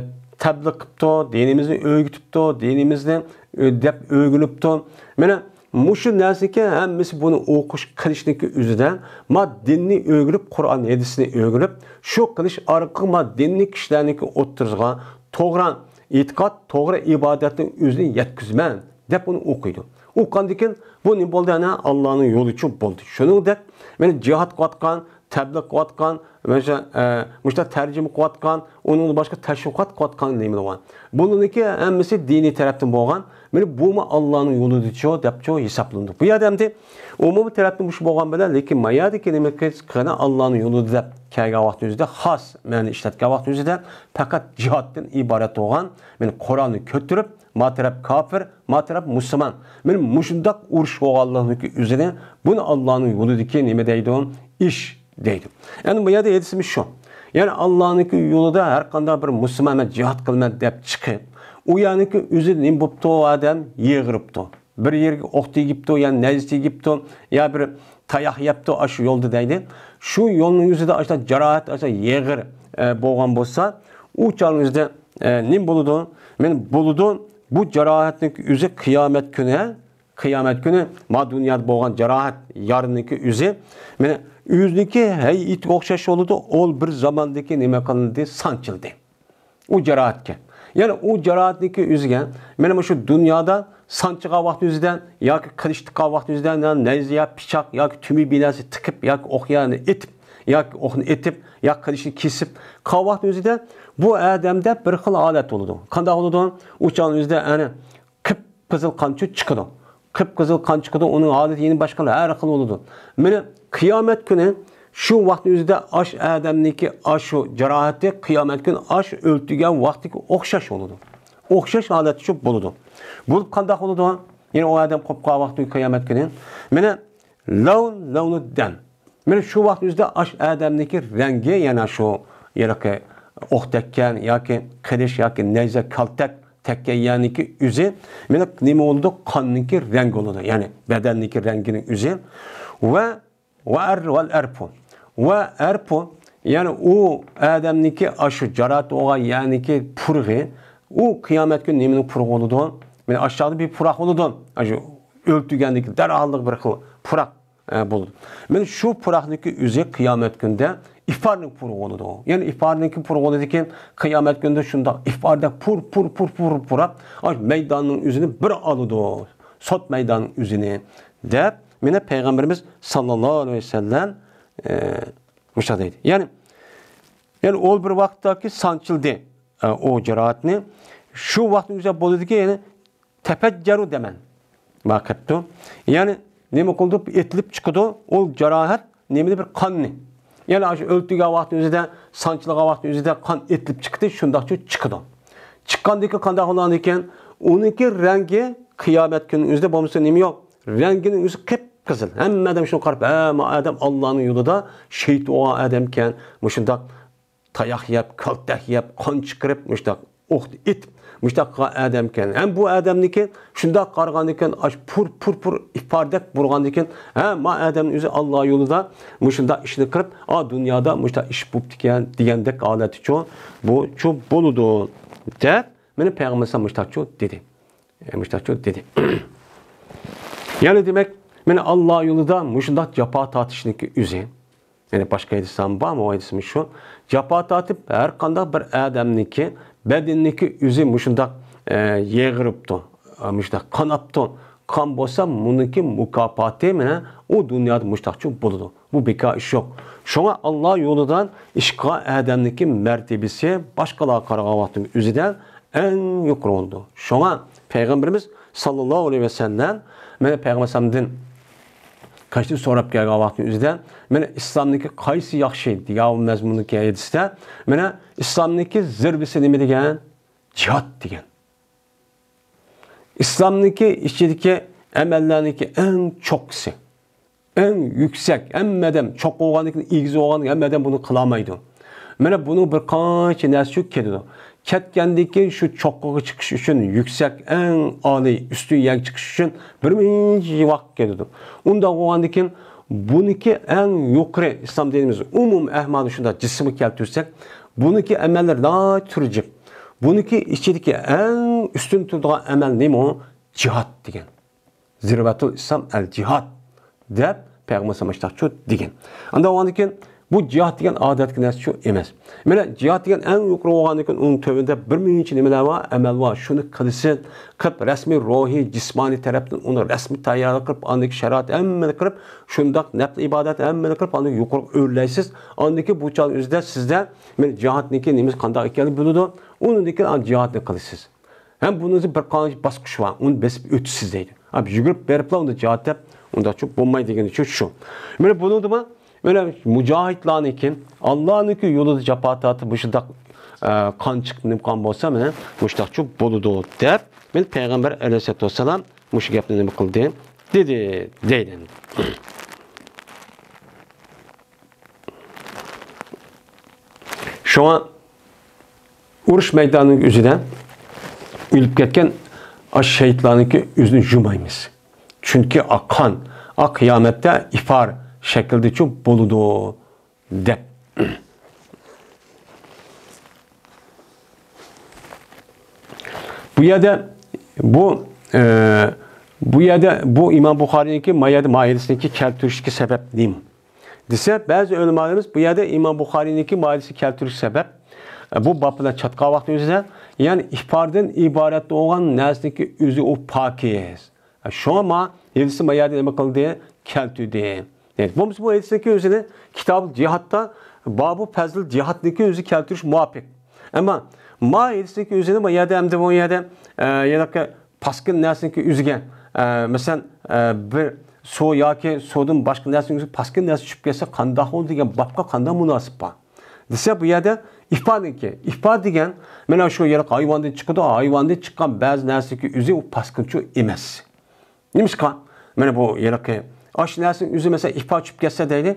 تەبلىغ قىپتۇ، دىنىمىزنى ئۆگىتىپتۇ، دىنىمىزنى، ئۆ-، دەپ ئۆگىنىپتۇ. مانا، مۇشۇ نەرسىنىڭكى ھەممىسى بۇنى ئوقۇش، قىلىشنىڭكى ئۆزىدە، ما دىننى ئۆگىنىپ، قۇرئان ھەدىسنى ئۆگىنىپ، شۇ قىلىش ئارقىلىق ما دىننى كىشىلەرنىڭكى ئوتتۇرىسىغا توغرا ئېتىقاد، توغرا ئىبادەتنىڭ ئۆزىنى يەتكۈزىمەن، دەپ ئۇنى ئوقۇيدۇ. ئوقۇغاندىن كېيىن بۇ نېمە بولدى؟ ئەنە ئاللانىڭ يولىچۇ بولدى. شۇنىڭدەك مېنى جىھاد قىلىۋاتقان، تەبلىغ قىلىۋاتقان، مۇشۇ، ئە، مۇشۇنداق تەرجىمە قىلىۋاتقان، ئۇنىڭدىن باشقا تەشۋىقات قىلىۋاتقان نېمىلەر بار. بۇنىڭكى ھەممىسى دىنىي تەرەپتىن بولغان. مېنى بۇمۇ ئاللانىڭ يولىدىچۇ دەپچۇ ھېسابلىنىدۇ. بۇ يەردە ئەمدى ئومۇمىي تەرەپتىن مۇشۇ بولغان بىلەن، لېكىن ما يەردىكى نېمە قىلغان ئاللانىڭ يولىدا دەپ كەلگەن ۋاقتىمىزدا، خاس مەنىنى ئىشلەتكەن ۋاقتىمىزدا پەقەت جىھادتىن ئىبارەت بولغان، مېنى قورالنى كۆتۈرۈپ، ما تەرەپ كاپىر، ما تەرەپ مۇسۇلمان. مېنى مۇشۇنداق ئۇرۇش بولغانلىقنىڭكى ئۆزىنى، بۇنى ئاللانىڭ يولىدىكى نېمە دەيدۇ؟ ئىش دەيدۇ. يەنى بۇ يەردە ھەدىسىمىز شۇ. يەنى ئاللانىڭكى يولىدا ھەر قانداق بىر مۇسۇلمان، مەن جىھاد قىلىمەن دەپ چىقىپ، ئۇ يەرنىڭكى ئۆزى نېمە بوپتۇ، ئادەم يىغىرىپتۇ. بىر يېرىگە ئوق تېگىپتۇ، يا نەيزە تېگىپتۇ، يا بىر تاياق يەپتۇ، ئاشۇ يولدا دەيدۇ. شۇ يولنىڭ يۈزىدە ئاشۇ جاراھەت، ئاشۇ يېغىر، ئە، بولغان بولسا، ئۇ چاغنىڭ ئۆزىدە، ئە، نېمە بولىدۇ؟ مېنى بولىدۇ، بۇ جاراھەتنىڭ ئۆزى قىيامەت كۈنى، قىيامەت كۈنى ما دۇنيادا بولغان جاراھەت، يارىنىڭكى ئۆزى، مېنى ئۆزىنىڭكى ھەيئىتىگە ئوخشاش بولىدۇ، ئول بىر زاماندىكى نېمە قىلىندى، سانچىلدى. ئۇ جاراھەتكە. يەنى ئۇ جاراھەتنىڭكى ئۆزىگە، مېنى مۇشۇ دۇنيادا سانچىغان ۋاقتى ئۆزىدە ياكى قىلىچ تىققان ۋاقتى ئۆزىدە، نەيزە يا پىچاق ياكى تۈمۈ بىناسى تىقىپ ياكى ئوق يانى ئېتىپ ياكى ئوقنى ئېتىپ ياكى قىلىچنى كېسىپ قىلغان ۋاقتى ئۆزىدە بۇ ئادەمدە بىر خىل ھالەت بولىدۇ. قانداق بولىدۇ؟ ئۇ چاغنىڭ ئۆزىدە ئەنە قىپقىزىل قانچۇ چىقىدۇ. قىپقىزىل قان چىقىدۇ، ئۇنىڭ ھالىتى يەنە باشقا ھەر خىل بولىدۇ. مېنى قىيامەت كۈنى شۇ ۋاقىتنىڭ ئۆزىدە ئاش ئادەمنىڭكى ئاشۇ جاراھىتى قىيامەت كۈنى ئاش ئۆلتۈرگەن ۋاقتىغا ئوخشاش بولىدۇ. ئوخشاش ھالەتتە شۇ بولىدۇ. بولۇپ قانداق بولىدۇ؟ يەنە ئۇ ئادەم قوپۇپ قالغان ۋاقتى قىيامەت كۈنى. مېنى لەۋن لەۋنۇ دەم. مېنى شۇ ۋاقىتنىڭ ئۆزىدە ئاش ئادەمنىڭكى رەڭگى يەنە شۇ ھېلىقى ئوق تەگكەن ياكى قىلىچ ياكى نەيزە كالتەك تەگكەن يەرنىڭكى ئۆزى مېنى نېمە بولىدۇ؟ قاننىڭكى رەڭگى بولىدۇ. يەنى بەدەننىڭكى رەڭگىنىڭ ئۆزى. ۋە، ۋە ئەر-، ۋەل ئەرپۇ. ۋە ئەرپۇ، يەنى ئۇ ئادەمنىڭكى ئاشۇ جاراھەت بولغان يەرنىڭكى پۇرىقى، ئۇ قىيامەت كۈنى نېمىنىڭ پۇرىقى بولىدۇ؟ مېنى ئاشۇ چاغدا بىر پۇراق بولىدۇ. ئاشۇ ئۆلتۈرگەندىكى دەرھاللىق بىر خىل پۇراق، ئە، بولىدۇ. مېنى شۇ پۇراقنىڭكى ئۆزى قىيامەت كۈنىدە ئىپارنىڭ پۇرىقى بولىدۇ. يەنى ئىپارنىڭكى پۇرىقى بولىدىكەن، قىيامەت كۈنىدە شۇنداق ئىپاردەك پۇر، پۇر، پۇر، پۇر، پۇراپ، ئاشۇ مەيداننىڭ ئۆزىنى بىر ئالىدۇ. سوت مەيداننىڭ ئۆزىنى، دەپ، مېنى پەيغەمبىرىمىز ساللاللاھۇ ئەلەيھى ۋەسەللەم، ئە، مۇشۇنداق دەيدۇ. يەنى، يەنى ئۇ بىر ۋاقىتتاكى سانچىلدى، ئە، ئۇ جاراھەتنى. شۇ ۋاقىتنىڭ ئۆزىدە بولىدىكەن، يەنى تەپەججەرۇ دەمەن. ما قىپتۇ. يەنى نېمە قىلدى؟ ئېتىلىپ چىقىدۇ. ئۇ جاراھەت نېمىدە بىر قاننى. يەنى ئاشۇ ئۆلتۈرگەن ۋاقتى ئۆزىدە، سانچىلغان ۋاقتى ئۆزىدە قان ئېتىلىپ چىقتى، شۇنداقچۇ چىقىدۇ. چىققاندىن كېيىن قانداق بولغاندىكىن؟ ئۇنىڭكى رەڭگى قىيامەت كۈنى ئۆزىدە بولمىسا نېمە يوق؟ رەڭگىنىڭ ئۆزى قىپقىزىل. ھەممە ئادەم شۇنى قاراپ، ھە، ما ئادەم ئاللانىڭ يولىدا شېھىت بولغان ئادەمكەن، مۇشۇنداق تاياق يەپ، كالتەك يەپ، قان چىقىرىپ، مۇشۇنداق ئوق ئېتىپ، مۇشۇنداق قىلغان ئادەمكەن. ھەم بۇ ئادەمنىڭكى شۇنداق قارىغاندىكىن، ئاش پۇر، پۇر، پۇر ئىپاردەك بۇرغاندىكىن، ھە، ما ئادەمنىڭ ئۆزى ئاللا يولىدا مۇشۇنداق ئىشنى قىلىپ، ئا، دۇنيادا مۇشۇنداق ئىش بوپتىكەن دېگەندەك ھالەتتىچۇ، بۇچۇ بولىدۇ، دەپ، مېنى پەيغەمبەر مۇشۇنداقچۇ دېدى. ئە، مۇشۇنداقچۇ دېدى. يەنى دېمەك، مېنى ئاللا يولىدا مۇشۇنداق جاپا تارتىشنىڭكى ئۆزى، يەنى باشقا ھەدىسلەرمۇ بار، بۇ ھەدىسىمۇ شۇ. جاپا تارتىپ، ھەر قانداق بىر ئادەمنىڭكى بەدىنىنىڭكى ئۆزى مۇشۇنداق، ئە، يېغىرىپتۇ، ئە، مۇشۇنداق قاناپتۇ. قان بولسا، مۇنىڭكى مۇكاپاتى مانا ئۇ دۇنيادا مۇشۇنداقچۇ بولىدۇ. بۇ بىكار ئىش يوق. شۇڭا ئاللا يولىدا ئىش قىلغان ئادەمنىڭكى مەرتىبىسى باشقىلارغا قارىغان ۋاقتىمىز ئۆزىدە ئەڭ يۇقىرى بولىدۇ. شۇڭا پەيغەمبىرىمىز ساللاللاھۇ ئەلەيھى ۋەسەللەم، مانا پەيغەمبەر ئەلەيھىسسالامدىن كەچۈرۈم سوراپ كەلگەن ۋاقتى ئۆزىدە، مانا ئىسلامنىڭكى قايسى ياخشى دېگەن مەزمۇندىكى ھەدىستە، مانا ئىسلامنىڭكى زىرۋىسى نېمە دېگەن؟ جىھاد دېگەن. ئىسلامنىڭكى ئىچىدىكى ئەمەللەرنىڭكى ئەڭ چوققىسى. ئەڭ يۈكسەك، ھەممە ئادەم چوققا بولغاندىن كېيىن، ئېگىز بولغاندىن كېيىن ھەممە ئادەم بۇنى قىلالمايدۇ. مانا بۇنىڭ بىر قانچە نەرسىسى كېتىدۇ. كەتكەندىن كېيىن شۇ چوققىغا چىقىش ئۈچۈن، يۈكسەك، ئەڭ ئالىي، ئۈستۈن يەرگە چىقىش ئۈچۈن بىر مۇنچە ۋاقىت كېتىدۇ. ئۇنداق بولغاندىن كېيىن بۇنىڭكى ئەڭ يۇقىرى ئىسلام دىنىمىز، ئومۇمىي ئەھۋالى شۇنداق جىسىمغا كەلتۈرسەك، بۇنىڭكى ئەمەللىرى ناھايىتى تۈرى جىق. بۇنىڭكى ئىچىدىكى ئەڭ ئۈستۈن تۇرىدىغان ئەمەل نېمە؟ جىھاد دېگەن. زىرۋەتۇل ئىسلام ئەل جىھاد دەپ پەيغەمبەر ئەلەيھىسسالام مۇشۇنداقچۇ دېگەن. ئاندىن ئاندىن كېيىن بۇ جىھاد دېگەن ئادەتتىكى نەرسىچۇ ئەمەس. مانا جىھاد دېگەن ئەڭ يۇقىرى بولغاندىن كېيىن ئۇنىڭ تۆۋىنىدە بىر مۇنچە نېمىلەر بار، ئەمەل بار. شۇنى قىلىسىز، قىلىپ رەسمىي روھىي، جىسمانىي تەرەپتىن ئۇنى رەسمىي تەييارلىق قىلىپ، ئاندىن كېيىن شارائىت ھەممىنى قىلىپ، شۇنداق نەپلى ئىبادەت ھەممىنى قىلىپ، ئاندىن يۇقىرىغا ئۆرلەيسىز. ئاندىن كېيىن بۇ چاغنىڭ ئۆزىدە سىزدە مانا جىھادنىڭكى نېمىسى قانداق ئىكەنلىكىنى بىلىدۇ. ئۇنىڭدىن كېيىن جىھادنى قىلىسىز. ھەم بۇنىڭ بىر قانچە باسقۇچ بار، ئۇنى بېسىپ ئۆتىسىز دەيدۇ. ھەم يۈگۈرۈپ بېرىپلا ئۇندا جىھاد دەپ ئۇنداقچۇ بولمايدۇ دېگىنى شۇ. مانا بۇنىڭدىمۇ مانا مۇجاھىدلارنىڭكى، ئاللانىڭكى يولىدا جاپا تارتىپ مۇشۇنداق، ئە، قان چىقىپ نېمە قىلغان بولسا، مانا مۇشۇنداقچۇ بولىدۇ دەپ، مانا پەيغەمبەر ئەلەيھىسسالاتۇ ۋەسسالام مۇشۇ گەپنى نېمە قىلدى؟ دېدى، دەيدۇ. شۇڭا ئۇرۇش مەيدانىنىڭ ئۆزىدە ئۆلۈپ كەتكەن ئاشۇ شېھىتلارنىڭكى ئۆزىنى يۇمايمىز. چۈنكى ئاق قان، ئاق قىيامەتتە ئىپار شەكلىدىچۇ بولىدۇ دەپ. بۇ يەردە بۇ، ئە، بۇ يەردە بۇ ئىمام بۇخارىينىڭكى ما يەردە ما ھەدىسنىڭكى كەلتۈرۈشتىكى سەۋەب نېمە دېسە، بەزى ئۆلىمالىرىمىز بۇ يەردە ئىمام بۇخارىينىڭكى ما ھەدىسى كەلتۈرۈش سەۋەب، ئە، بۇ باب بىلەن چاتقان ۋاقتىمىزدا، يەنى ئىپاردىن ئىبارەت بولغان نەرسىنىڭكى ئۆزى ئۇ پاكىز. شۇڭا ما ھەدىسنى ما يەردە نېمە قىلدى؟ كەلتۈردى. دەيدۇ. بولمىسا بۇ ھەدىسنىڭكى ئۆزىنى كىتابۇل جىھادتا بابۇ پەزل جىھادنىڭكى ئۆزى كەلتۈرۈش مۇۋاپىق. ئەمما ما ھەدىسنىڭكى ئۆزىنى ما يەردە ئەمدى بۇ يەردە، ئە، يەنە پاسكىنا نەرسىنىڭكى ئۆزىگە، ئە، مەسىلەن، ئە، بىر سۇ ياكى سۇدىن باشقا نەرسىنىڭ ئۆزىگە پاسكىنا نەرسە چۈشۈپ كەتسە قانداق بولىدۇ دېگەن بابقا قانداق مۇناسىۋەت بار؟ دېسە، بۇ يەردە ئىپانىڭكى، ئىپا دېگەن مانا شۇ يەنە ھايۋاندىن چىقىدۇ، ھايۋاندىن چىققان بەزى نەرسىنىڭكى ئۆزى ئۇ پاسكىنىچۇ ئەمەس. نېمىشقا؟ مانا بۇ ھېلىقى ئاشۇ نەرسىنىڭ ئۆزى، مەسىلەن، ئىپا چۈشۈپ كەتسە دەيلى.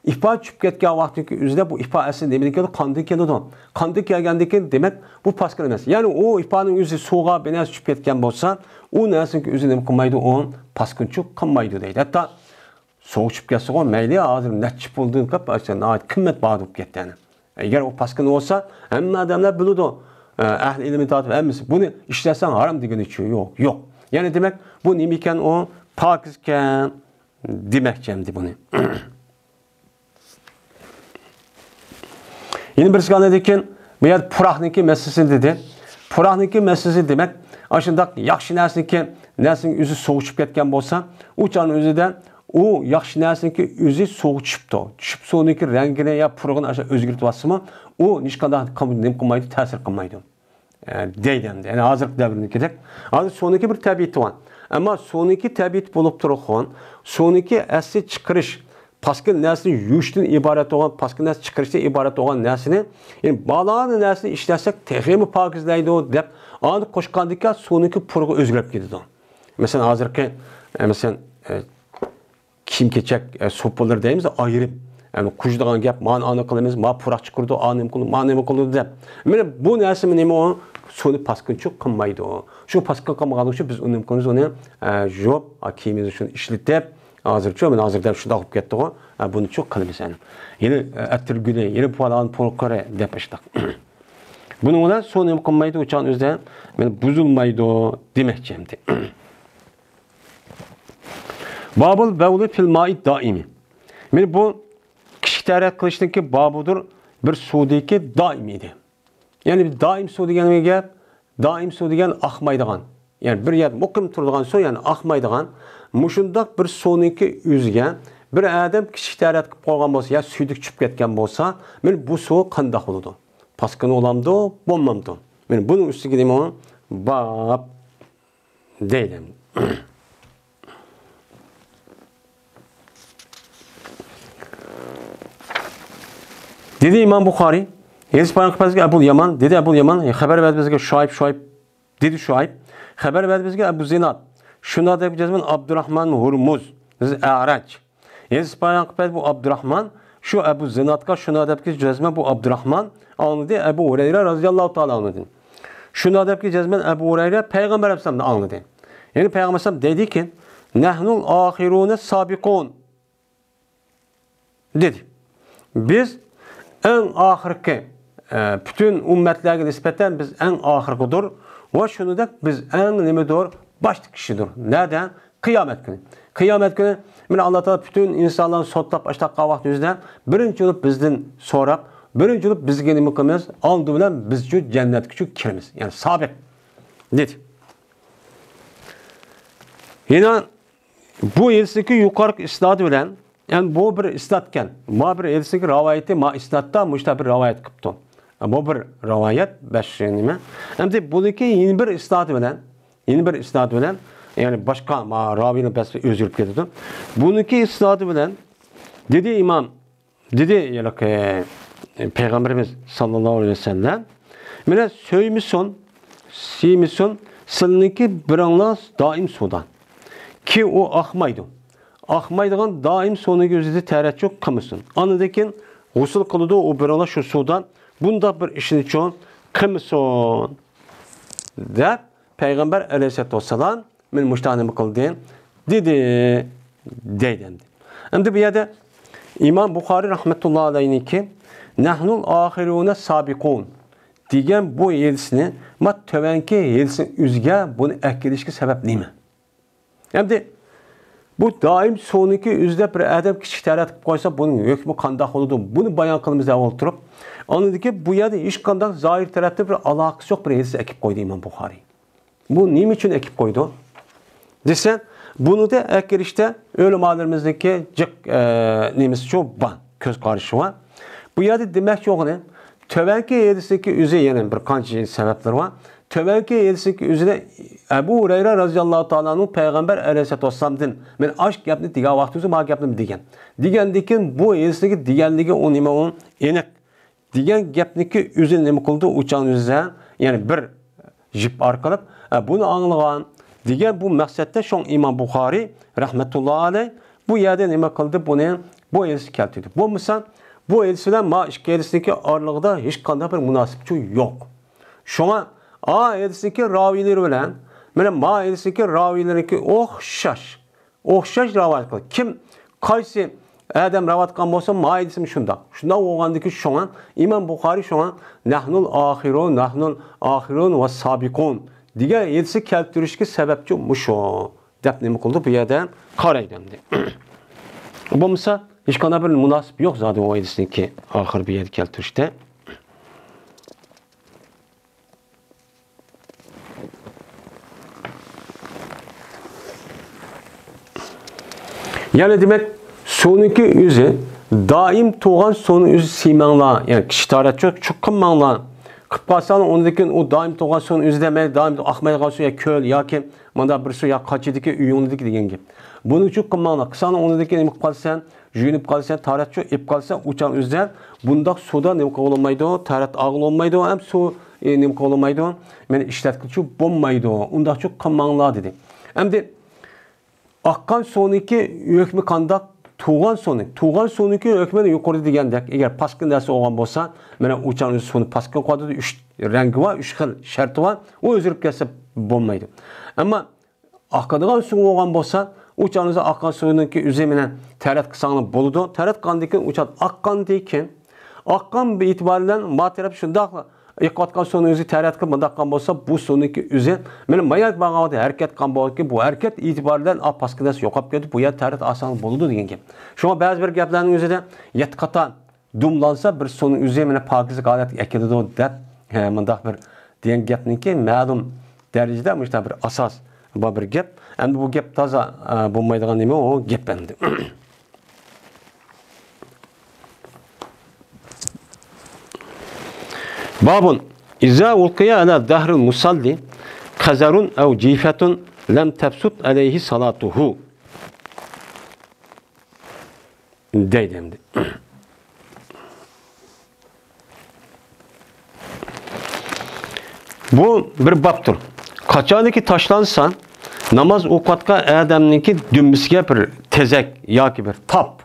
ئىپا چۈشۈپ كەتكەن ۋاقتىكى ئۆزىدە بۇ ئىپا ئەسلى نېمىدىن كېلىدۇ؟ قاندىن كېلىدۇ. قاندىن كەلگەندىن كېيىن، دېمەك، بۇ پاسكىنا ئەمەس. يەنى ئۇ ئىپانىڭ ئۆزى سۇغا بىر نەرسە چۈشۈپ كەتكەن بولسا، ئۇ نەرسىنىڭ ئۆزى نېمە قىلمايدۇ؟ ئۇ پاسكىنىچۇ قىلمايدۇ دەيدۇ. ھەتتا سۇغا چۈشۈپ كەتسىغۇ، مەيلى، ھازىر نەچچە پۇلدىن قىلىپ، ناھايىتى قىممەت باھا بولۇپ كەتتى. ئەگەر ئۇ پاسكىنا بولسا، ھەممە ئادەملەر بىلىدۇ. ئەھلى ئىلمى تارتىپ ھەممىسى بۇنى ئىشلەتسەڭ ھارام دېگىنىچۇ يوق، يوق. يەنى دېمەك، بۇ نېمە ئىكەن ئۇ؟ پاكىز ئىكەن دېمەكچى ئەمدى بۇنى. يەنە بىرسى ئاندىن كېيىن بۇ يەردە پۇراقنىڭكى مەسىلىسىنى دېدى. پۇراقنىڭكى مەسىلىسى دېمەك، ئاشۇنداق ياخشى نەرسىنىڭكى، نەرسىنىڭ ئۆزى سۇغا چۈشۈپ كەتكەن بولسا، ئۇ چاغنىڭ ئۆزىدە ئۇ ياخشى نەرسىنىڭكى ئۆزى سۇغا چۈشۈپتۇ. چۈشۈپ سۇنىڭكى رەڭگىنى يا پۇرىقىنى ئاشۇ ئۆزگەرتىۋاتسىمۇ، ئۇ ھېچقانداق نېمە قىلمايدۇ، تەسىر قىلمايدۇ. ئە، دەيدۇ ئەمدى. يەنى ھازىرقى دەۋردىكىدەك. ھازىر سۇنىڭكى بىر تەبىئىتى بار. ئەمما سۇنىڭكى تەبىئىتى بولۇپ تۇرغان، سۇنىڭكى ئەسلى چىقىرىش، پاسكىنا نەرسىنى يۇيۇشتىن ئىبارەت بولغان، پاسكىنا نەرسە چىقىرىشتىن ئىبارەت بولغان نەرسىنى، يەنى بالاغەن نەرسىنى ئىشلەتسەك تېخىمۇ پاكىزلەيدۇ دەپ، ئانى قوشقاندىكىن سۇنىڭكى پۇرىقى ئۆزگىرىپ كېتىدۇ. مەسىلەن، ھازىرقى، ئە، مەسىلەن، ئە، كىيىم-كېچەك، ئە، سوپۇنلىرى دەيمىز، ئايرىم. يەنى قۇژىدىغان گەپ، مانا ئانا قىلىمىز، ما پۇراق چىقىرىدۇ، ئا نېمە قىلىدۇ، ما نېمە قىلىدۇ دەپ. مانا بۇ نەرسە نېمە ئۇ؟ سۇنى پاسكىنىچۇ قىلمايدۇ. شۇ پاسكىنا قىلمىغانلىقى ئۈچۈن بىز ئۇنى نېمە قىلىمىز، ئۇنى، ئە، يۇيۇپ، ئا، كىيىمىمىزنى شۇنى ئىشلىتىپ، ھازىرچۇ، مانا ھازىر دەپ شۇنداق بولۇپ كەتتىغۇ، ئە، بۇنىچۇ قىلىمىز ئەنە. يەنە، ئە، ئەتىر گۈلى، يەنە پالان پۇرىقى دەپ ئىشتاق. بۇنىڭ بىلەن سۇ نېمە قىلمايدۇ، ئۇ چاغنىڭ ئۆزىدە، مانا بۇزۇلمايدۇ دېمەكچى ئەمدى. بابۇل بەۋلى فىل مائىد دائىمى. مانا بۇ كىچىك تەرەت قىلىشنىڭكى بابىدۇر، بىر سۇدىكى دائىم ئىدى. يەنى دائىم سۇ دېگەن گەپ، دائىم سۇ دېگەن ئاقمايدىغان. يەنى بىر يەردە مۇقىم تۇرىدىغان سۇ، يەنى ئاقمايدىغان. مۇشۇنداق بىر سۇنىڭكى ئۆزىگە بىر ئادەم كىچىك تەرەت قىلىپ قويغان بولسا، يا سۈيدۈك چۈشۈپ كەتكەن بولسا، مانا بۇ سۇ قانداق بولىدۇ؟ پاسكىنا بولامدۇ، بولمامدۇ؟ مانا بۇنىڭ ئۈستىگە نېمە؟ باب دەيدۇ. دېدى ئىمام بۇخارىي، ھەدىس بايان قىلىپ بەرگەن ئەبۇل يامان، دېدى ئەبۇل يامان، خەۋەر بەردى بىزگە شۇئەيب، شۇئەيب، دېدى شۇئەيب، خەۋەر بەردى بىزگە ئەبۇ زىناد، شۇندا دەپ جەزمەن ئابدۇراخمان ھۇرمۇز، بىز ئەرەج. ھەدىس بايان قىلىپ بەردى بۇ ئابدۇراخمان، شۇ ئەبۇ زىنادقا شۇندا دەپ جەزمەن بۇ ئابدۇراخمان ئاڭلىدى، ئەبۇ ھۇرەيرە رازىياللاھۇ تائالا ئانھۇدىن. شۇندا دەپ جەزمەن ئەبۇ ھۇرەيرە پەيغەمبەر ئەلەيھىسسالامدىن ئاڭلىدى. يەنى پەيغەمبەر ئەلەيھىسسالام دەيدىكى، نەھنۇل ئاخىرۇنە سابىقۇن. دېدى. بىز ئەڭ ئاخىرقى، ئە، پۈتۈن ئۈممەتلەرگە نىسبەتەن بىز ئەڭ ئاخىرقىدۇر ۋە شۇنىڭدەك بىز ئەڭ نېمىدۇر؟ باشتىكى كىشىدۇر. نەدە؟ قىيامەت كۈنى. قىيامەت كۈنى، مانا، ئاللا تائالا پۈتۈن ئىنسانلارنى سوتلاپ ئاشتاققان ۋاقتىمىزدا، بىرىنچى بولۇپ بىزدىن سوراپ، بىرىنچى بولۇپ بىزگە نېمە قىلىمىز؟ ئالدى بىلەن بىزچۇ جەننەتكىچۇ كىرىمىز. يەنى سابىق دېدى. يەنە بۇ ھەدىستىكى يۇقىرىقى ئىسنادى بىلەن، يەنى بۇ بىر ئىسنادكەن، ما بىر ھەدىستىكى رىۋايىتى، ما ئىسنادتا مۇشتا بىر رىۋايەت قىپتۇ. بۇ بىر رىۋايەت، بەش نېمە. ئەمدى بۇنىڭكى يەنە بىر ئىسنادى بىلەن، يەنە بىر ئىسناد بىلەن، يەنى باشقا ما راۋىنىڭ بەزى ئۆزگىرىپ كېتىدۇ. بۇنىڭكى ئىسنادى بىلەن دېدى ئىمام، دېدى، يەنى، پەيغەمبىرىمىز ساللاللاھۇ ئەلەيھى ۋەسەللەم، مانا، سۆيمىسۇن، سىيمىسۇن، سىلىنىڭكى بىرىڭلار دائىم سۇدا. كى ئۇ ئاقمايدۇ. ئاقمايدىغان دائىم سۇنىڭكى ئۆزىدە تەرەتچۇ قىلمىسۇن. ئاندىن كېيىن غۇسۇل قىلىدۇ، ئۇ بىرىڭلار شۇ سۇدا. بۇنداق بىر ئىشنىچۇ قىلمىسۇن، دەپ پەيغەمبەر ئەلەيھىسسالاتۇ ۋەسسالام مېنى مۇشتاق نېمە قىلدى؟ دېدى، دەيدۇ ئەمدى. ئەمدى بۇ يەردە ئىمام بۇخارىي رەھمەتۇللا ئەلەيھنىڭكى «نەھنۇل ئاخىرۇنە سابىقۇن» دېگەن بۇ ھەدىسنى، ما تۆۋەنكى ھەدىسنىڭ ئۆزىگە بۇنى ئەكېلىشكە سەۋەب نېمە؟ ئەمدى بۇ دائىم سۇنىڭكى ئۆزىدە بىر ئادەم كىچىك تەرەت قىلىپ قويسا، بۇنىڭ ھۆكمى قانداق بولىدۇ؟ بۇنى بايان قىلىمىز دەپ ئولتۇرۇپ، ئاندىن كېيىن بۇ يەردە ھېچقانداق زاھىر تەرەپتە بىر ئالاقىسى يوق بىر ھەدىس ئەكىپ قويدى ئىمام بۇخارىي. بۇ نېمە ئۈچۈن ئەكىپ قويدى دېسە، بۇنىڭدا ئەكىرىشتە ئۆلىمالىرىمىزنىڭكى جىق، ئە، نېمىسىچۇ بار، كۆز قارىشى بار. بۇ يەردە دېمەكچى بولغىنى، تۆۋەنكى ھەدىستىكى ئۆزى يەنە بىر قانچە سەۋەبلىرى بار. تۆۋەنكى ھەدىستىكى ئۆزىدە ئەبۇ ھۇرەيرە رازىياللاھۇ تائالا ئەنھۇ پەيغەمبەر ئەلەيھىسسالاتۇ ۋەسسالامدىن، مەن ئاش گەپنى دېگەن ۋاقتىمىزدا ما گەپنى دېگەن. دېگەندىن كېيىن بۇ ھەدىستىكى دېگەنلىكى ئۇ نېمە ئۇ ئېنىق. دېگەن گەپنىكى ئۆزى نېمە قىلدى؟ ئۇ چاغنى ئۆزى، يەنى بىر جىپ ئارقىلىق، ئە، بۇنى ئاڭلىغان دېگەن بۇ مەقسەتتە شۇڭ ئىمام بۇخارىي رەھمەتۇللا ئەلەي بۇ يەردە نېمە قىلدى؟ بۇنى، بۇ ھەدىسنى كەلتۈردى. بولمىسا بۇ ھەدىس بىلەن ما ئىككى ھەدىسنىڭكى ئارىلىقىدا ھېچقانداق بىر مۇناسىۋىتى يوق. شۇڭا ئا ھەدىسنىڭكى راۋىيلىرى بىلەن مانا ما ھەدىسنىڭكى راۋىيلىرىنىڭكى ئوخشاش ئوخشاش رىۋايەت قىلدى. كىم، قايسى ئادەم رىۋايەت قىلغان بولسا، ما ھەدىسىمۇ شۇنداق. شۇنداق بولغاندىكى شۇڭا ئىمام بۇخارىي شۇڭا «نەھنۇل ئاخىرۇن، نەھنۇل ئاخىرۇن ۋە سابىقۇن» دېگەن ھەدىسنى كەلتۈرۈشكە سەۋەبچى مۇشۇ دەپ نېمە قىلدى بۇ يەردە قارايدۇ ئەمدى. بولمىسا ھېچقانداق بىر مۇناسىپ يوق زادى ئۇ ھەدىسنىڭكى ئاخىر بۇ يەردە كەلتۈرۈشتە. يەنى دېمەك، سۇنىڭكى ئۆزى دائىم تۇرغان سۇنىڭ ئۆزى سىيماڭلار، يەنى كىچىك تارەتچۇ چوقۇنماڭلار. قىلىپ قالساڭلار ئۇنىڭدىن كېيىن ئۇ دائىم تۇرغان سۇنىڭ ئۆزىدە مەيلى دائىم ئاقمايدىغان سۇ يا كۆل ياكى مۇنداق بىر سۇ يا قاچىدىكى ئۆيۈڭدىكى دېگەن گەپ. بۇنى چوقۇنماڭلار. قىلساڭلار ئۇنىڭدىن كېيىن نېمە قىلىپ قالىسەن؟ يۇيۇنۇپ قالىسەن، تارەتچۇ ئېلىپ قالسا، ئۇ چاغ ئۆزىدە بۇنداق سۇدا نېمە قىلغىلى بولمايدۇ، تارەت ئالغىلى بولمايدۇ، ھەم سۇ، ئى، نېمە قىلغىلى بولمايدۇ، مانا ئىشلەتكىلى بولمايدۇ، ئۇنداقچۇ قىلماڭلار دېدى. ئەمدى ئاققان سۇنىڭكى ھۆكمى قانداق؟ تۇرغان سۇنىڭ، تۇرغان سۇنىڭكى ھۆكمىنى يۇقىرىدا دېگەندەك، ئەگەر پاسكىنا نەرسە بولغان بولسا، مانا ئۇ چاغ ئۆزى سۇنى پاسكىنا قىلىۋاتىدۇ، ئۈچ رەڭگى بار، ئۈچ خىل شەرتى بار، ئۇ ئۆزگىرىپ كەتسە بولمايدۇ. ئەمما ئاقىدىغان سۇ بولغان بولسا، ئۇ چاغدا ئاققان سۇنىڭكى ئۆزى مانا تەرەت قىلساڭلار بولىدۇ. تەرەت قىلغاندىن كېيىن، ئۇ چاغدا ئاققاندىن كېيىن، ئاققان ئېتىبارى بىلەن ما تەرەپ شۇنداق ئېقىۋاتقان سۇنىڭ ئۆزى تەرەت قىلىپ مۇنداق قىلغان بولسا، بۇ سۇنىڭكى ئۆزى مانا ماياق بارغان ۋاقىتتا ھەرىكەت قىلغان بولغاندىكىن، بۇ ھەرىكەت ئېتىبارى بىلەن ئا پاسكىنا نەرسە يوقاپ كېتىدۇ، بۇ يەر تەرەت ئالساڭلار بولىدۇ دېگەن گەپ. شۇڭا بەزى بىر گەپلەرنىڭ ئۆزىدە يەتتە قاتار دۇملانسا، بىر سۇنىڭ ئۆزى مانا پاكىزلىك ھالەتكە ئەكېلىدۇ دەپ، ھە، مۇنداق بىر دېگەن گەپنىڭكى مەلۇم دەرىجىدە مۇشۇنداق بىر ئاساس بار بىر گەپ. ئەمدى بۇ گەپ تازا، ئە، بولمايدىغان نېمە ئۇ گەپ ئەمدى. بابۇن، ئىزا ئۇلقىيە ئەلا زەھرىل مۇسەللى قەزەرۇن ئەۋ جىفەتۇن لەم تەپسۇت ئەلەيھى سالاتۇھۇ. دەيدۇ ئەمدى. بۇ بىر بابتۇر. قاچانكى تاشلانسا، ناماز ئوقۇۋاتقان ئادەمنىڭكى دۈمبىسىگە بىر تېزەك ياكى بىر تاپ،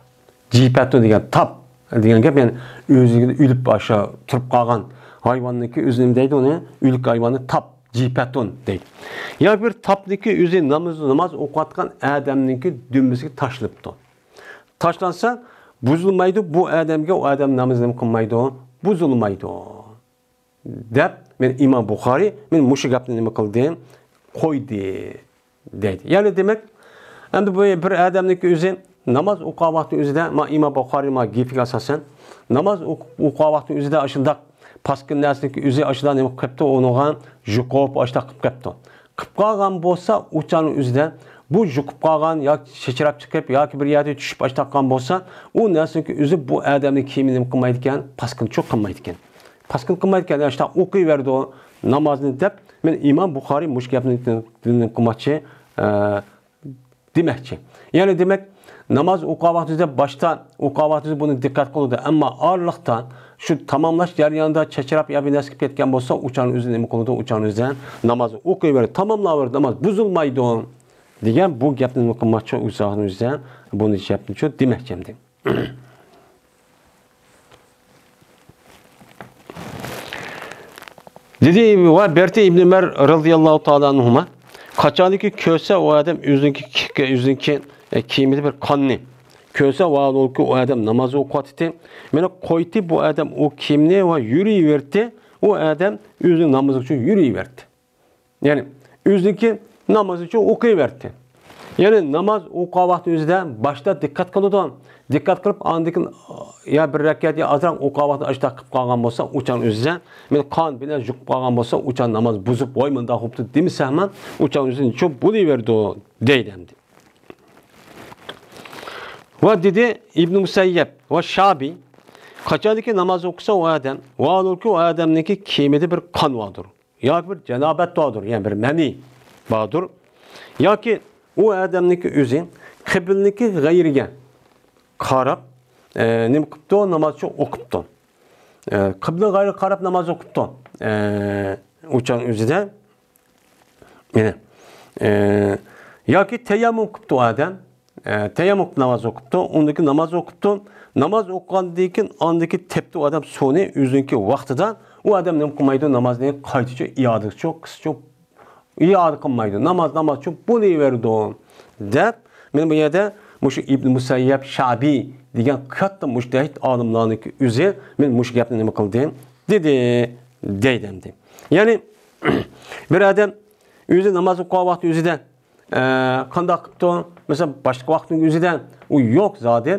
جىپەتۇ دېگەن تاپ دېگەن گەپ، يەنى ئۆزى ئۆلۈپ ئاشۇ تۇرۇپ قالغان ھايۋاننىڭكى ئۆزى نېمە دەيدۇ ئۇنى؟ ئۆلۈك ھايۋاننى تاپ، جىپەتۇن دەيدۇ. ياكى بىر تاپنىڭكى ئۆزى ناماز، ناماز ئوقۇۋاتقان ئادەمنىڭكى دۈمبىسىگە تاشلىنىپتۇ. تاشلانسا بۇزۇلمايدۇ، بۇ ئادەمگە ئۇ ئادەم نامىزى نېمە قىلمايدۇ؟ بۇزۇلمايدۇ. دەپ، مەن ئىمام بۇخارىي، مەن مۇشۇ گەپنى نېمە قىلدىم؟ قويدى. دەيدۇ. يەنى دېمەك، ئەمدى بۇ بىر ئادەمنىڭكى ئۆزى ناماز ئوقۇغان ۋاقتى ئۆزىدە، ما ئىمام بۇخارىي ما گېپىگە ئاساسەن، ناماز ئوقۇپ، ئوقۇغان ۋاقتى ئۆزىدە ئاشۇنداق پاسكىن نەرسىنىڭكى ئۆزى ئاشۇنداق نېمە قىلىپ قېپتۇ، ئۇنىڭغا يۇقۇپ، ئاشۇنداق قىلىپ قېپتۇ. قىلىپ قالغان بولسا، ئۇ چاغنىڭ ئۆزىدە بۇ يۇقۇپ قالغان ياكى چېچىراپ چىقىپ ياكى بىر يەردە چۈشۈپ ئاشۇنداق قالغان بولسا، ئۇ نەرسىنىڭكى ئۆزى بۇ ئادەمنىڭ كىيىمىنى نېمە قىلمايدىكەن؟ پاسكىن چۇ قىلمايدىكەن. پاسكىن قىلمايدىكەن، ئاشۇنداق ئوقۇيۋېرىدۇ نامازنى دەپ، مەن ئىمام بۇخارىي مۇشۇ گەپنى نېمە قىلماقچى، ئە، دېمەكچى. يەنى دېمەك، ناماز ئوقۇغان ۋاقتىدا باشتا ئوقۇغان ۋاقتىدا بۇنى دىققەت قىلىدۇ. ئەمما ئارىلىقتا شۇ تاماملاش جەريانىدا چاچراپ يا بىر نەرسە قىلىپ كەتكەن بولسا، ئۇ چاغنىڭ ئۆزىدە نېمە قىلىدۇ؟ ئۇ چاغنىڭ ئۆزىدە نامازنى ئوقۇيۋېرىدۇ، تاماملاۋېرىدۇ، ناماز بۇزۇلمايدۇ دېگەن بۇ گەپنى نېمە قىلماقچى؟ ئۇ چاغنىڭ ئۆزىدە بۇنى گەپنى شۇ دېمەكچى ئەمدى. دېدى ۋە بەرتى ئىبن ئۆمەر رەزىياللاھۇ تائالا ئەنھۇما، قاچانكى كۆرسە ئۇ ئادەم ئۆزىنىڭكى، ئۆزىنىڭكى، ئە، كىيىمىدە بىر قاننى كۆرسە، ۋاھالۇكى ئۇ ئادەم ناماز ئوقۇۋاتىتتى. مانا قويتى بۇ ئادەم ئۇ كىيىمنى ۋە يۈرۈۋەرتى. ئۇ ئادەم ئۆزىنىڭ نامىزى ئۈچۈن يۈرۈۋەرتى. يەنى ئۆزىنىڭكى نامىزى ئۈچۈن ئوقۇۋەرتى. يەنى ناماز ئوقۇغان ۋاقتى ئۆزىدە باشتا دىققەت قىلىدۇ. دىققەت قىلىپ، ئاندىن كېيىن يا بىر رەكەت يا ئازراق ئوقۇغان ۋاقتى ئاشۇنداق قىلىپ قالغان بولسا، ئۇ چاغ ئۆزىدە، مەن قان بىلەن يۇقۇپ قالغان بولسا، ئۇ چاغ ناماز بۇزۇپ، ۋاي مۇنداق بوپتۇ دېمىسەممۇ، ئۇ چاغ ئۆزىدە شۇ بولۇۋېرىدۇ دەيدۇ ئەمدى. ۋە دېدى ئىبن مۇسەييەب ۋە شابىي، قاچانكى ناماز ئوقۇسا ئۇ ئادەم، ۋاھالۇكى ئۇ ئادەمنىڭكى كىيىمىدە بىر قان باردۇر. ياكى بىر جانابەت باردۇر، يەنى بىر مەنى باردۇر. ياكى ئۇ ئادەمنىڭكى ئۆزى قىبلىنىڭكى غەيرىگە قاراپ، ئە، نېمە قىپتۇ؟ ناماز ئوقۇپتۇ. ئە، قىبلە غەيرىگە قاراپ ناماز ئوقۇپتۇ. ئە، ئۇ چاغ ئۆزىدە، يەنى، ئە، ياكى تەيەممۇم قىپتۇ ئادەم. ئە، تەيەممۇم قىلىپ ناماز ئوقۇپتۇ، ئۇندىن كېيىن ناماز ئوقۇپتۇ. ناماز ئوقۇغاندىن كېيىن ئاندىن كېيىن تېپتى ئۇ ئادەم سۇنى ئۆزىنىڭكى ۋاقتىدا. ئۇ ئادەم نېمە قىلمايدۇ؟ نامازنى قايتىچۇ، ئىئادىچۇ، قىسچۇ، ئىئادە قىلمايدۇ. ناماز نامازچۇ بولۇۋېرىدۇ دەپ، مانا بۇ يەردە مۇشۇ ئىبن مۇسەييەب، شابىي دېگەن كاتتا مۇجتەھىد ئالىملارنىڭكى ئۆزى مانا مۇشۇ گەپنى نېمە قىلدى؟ دېدى، دەيدۇ ئەمدى. يەنى بىر ئادەم ئۆزى ناماز ئوقۇغان ۋاقتى ئۆزىدە ئە، قانداق قىپتۇ؟ مەسىلەن، باشقا ۋاقىتنىڭ ئۆزىدە ئۇ يوق زادى.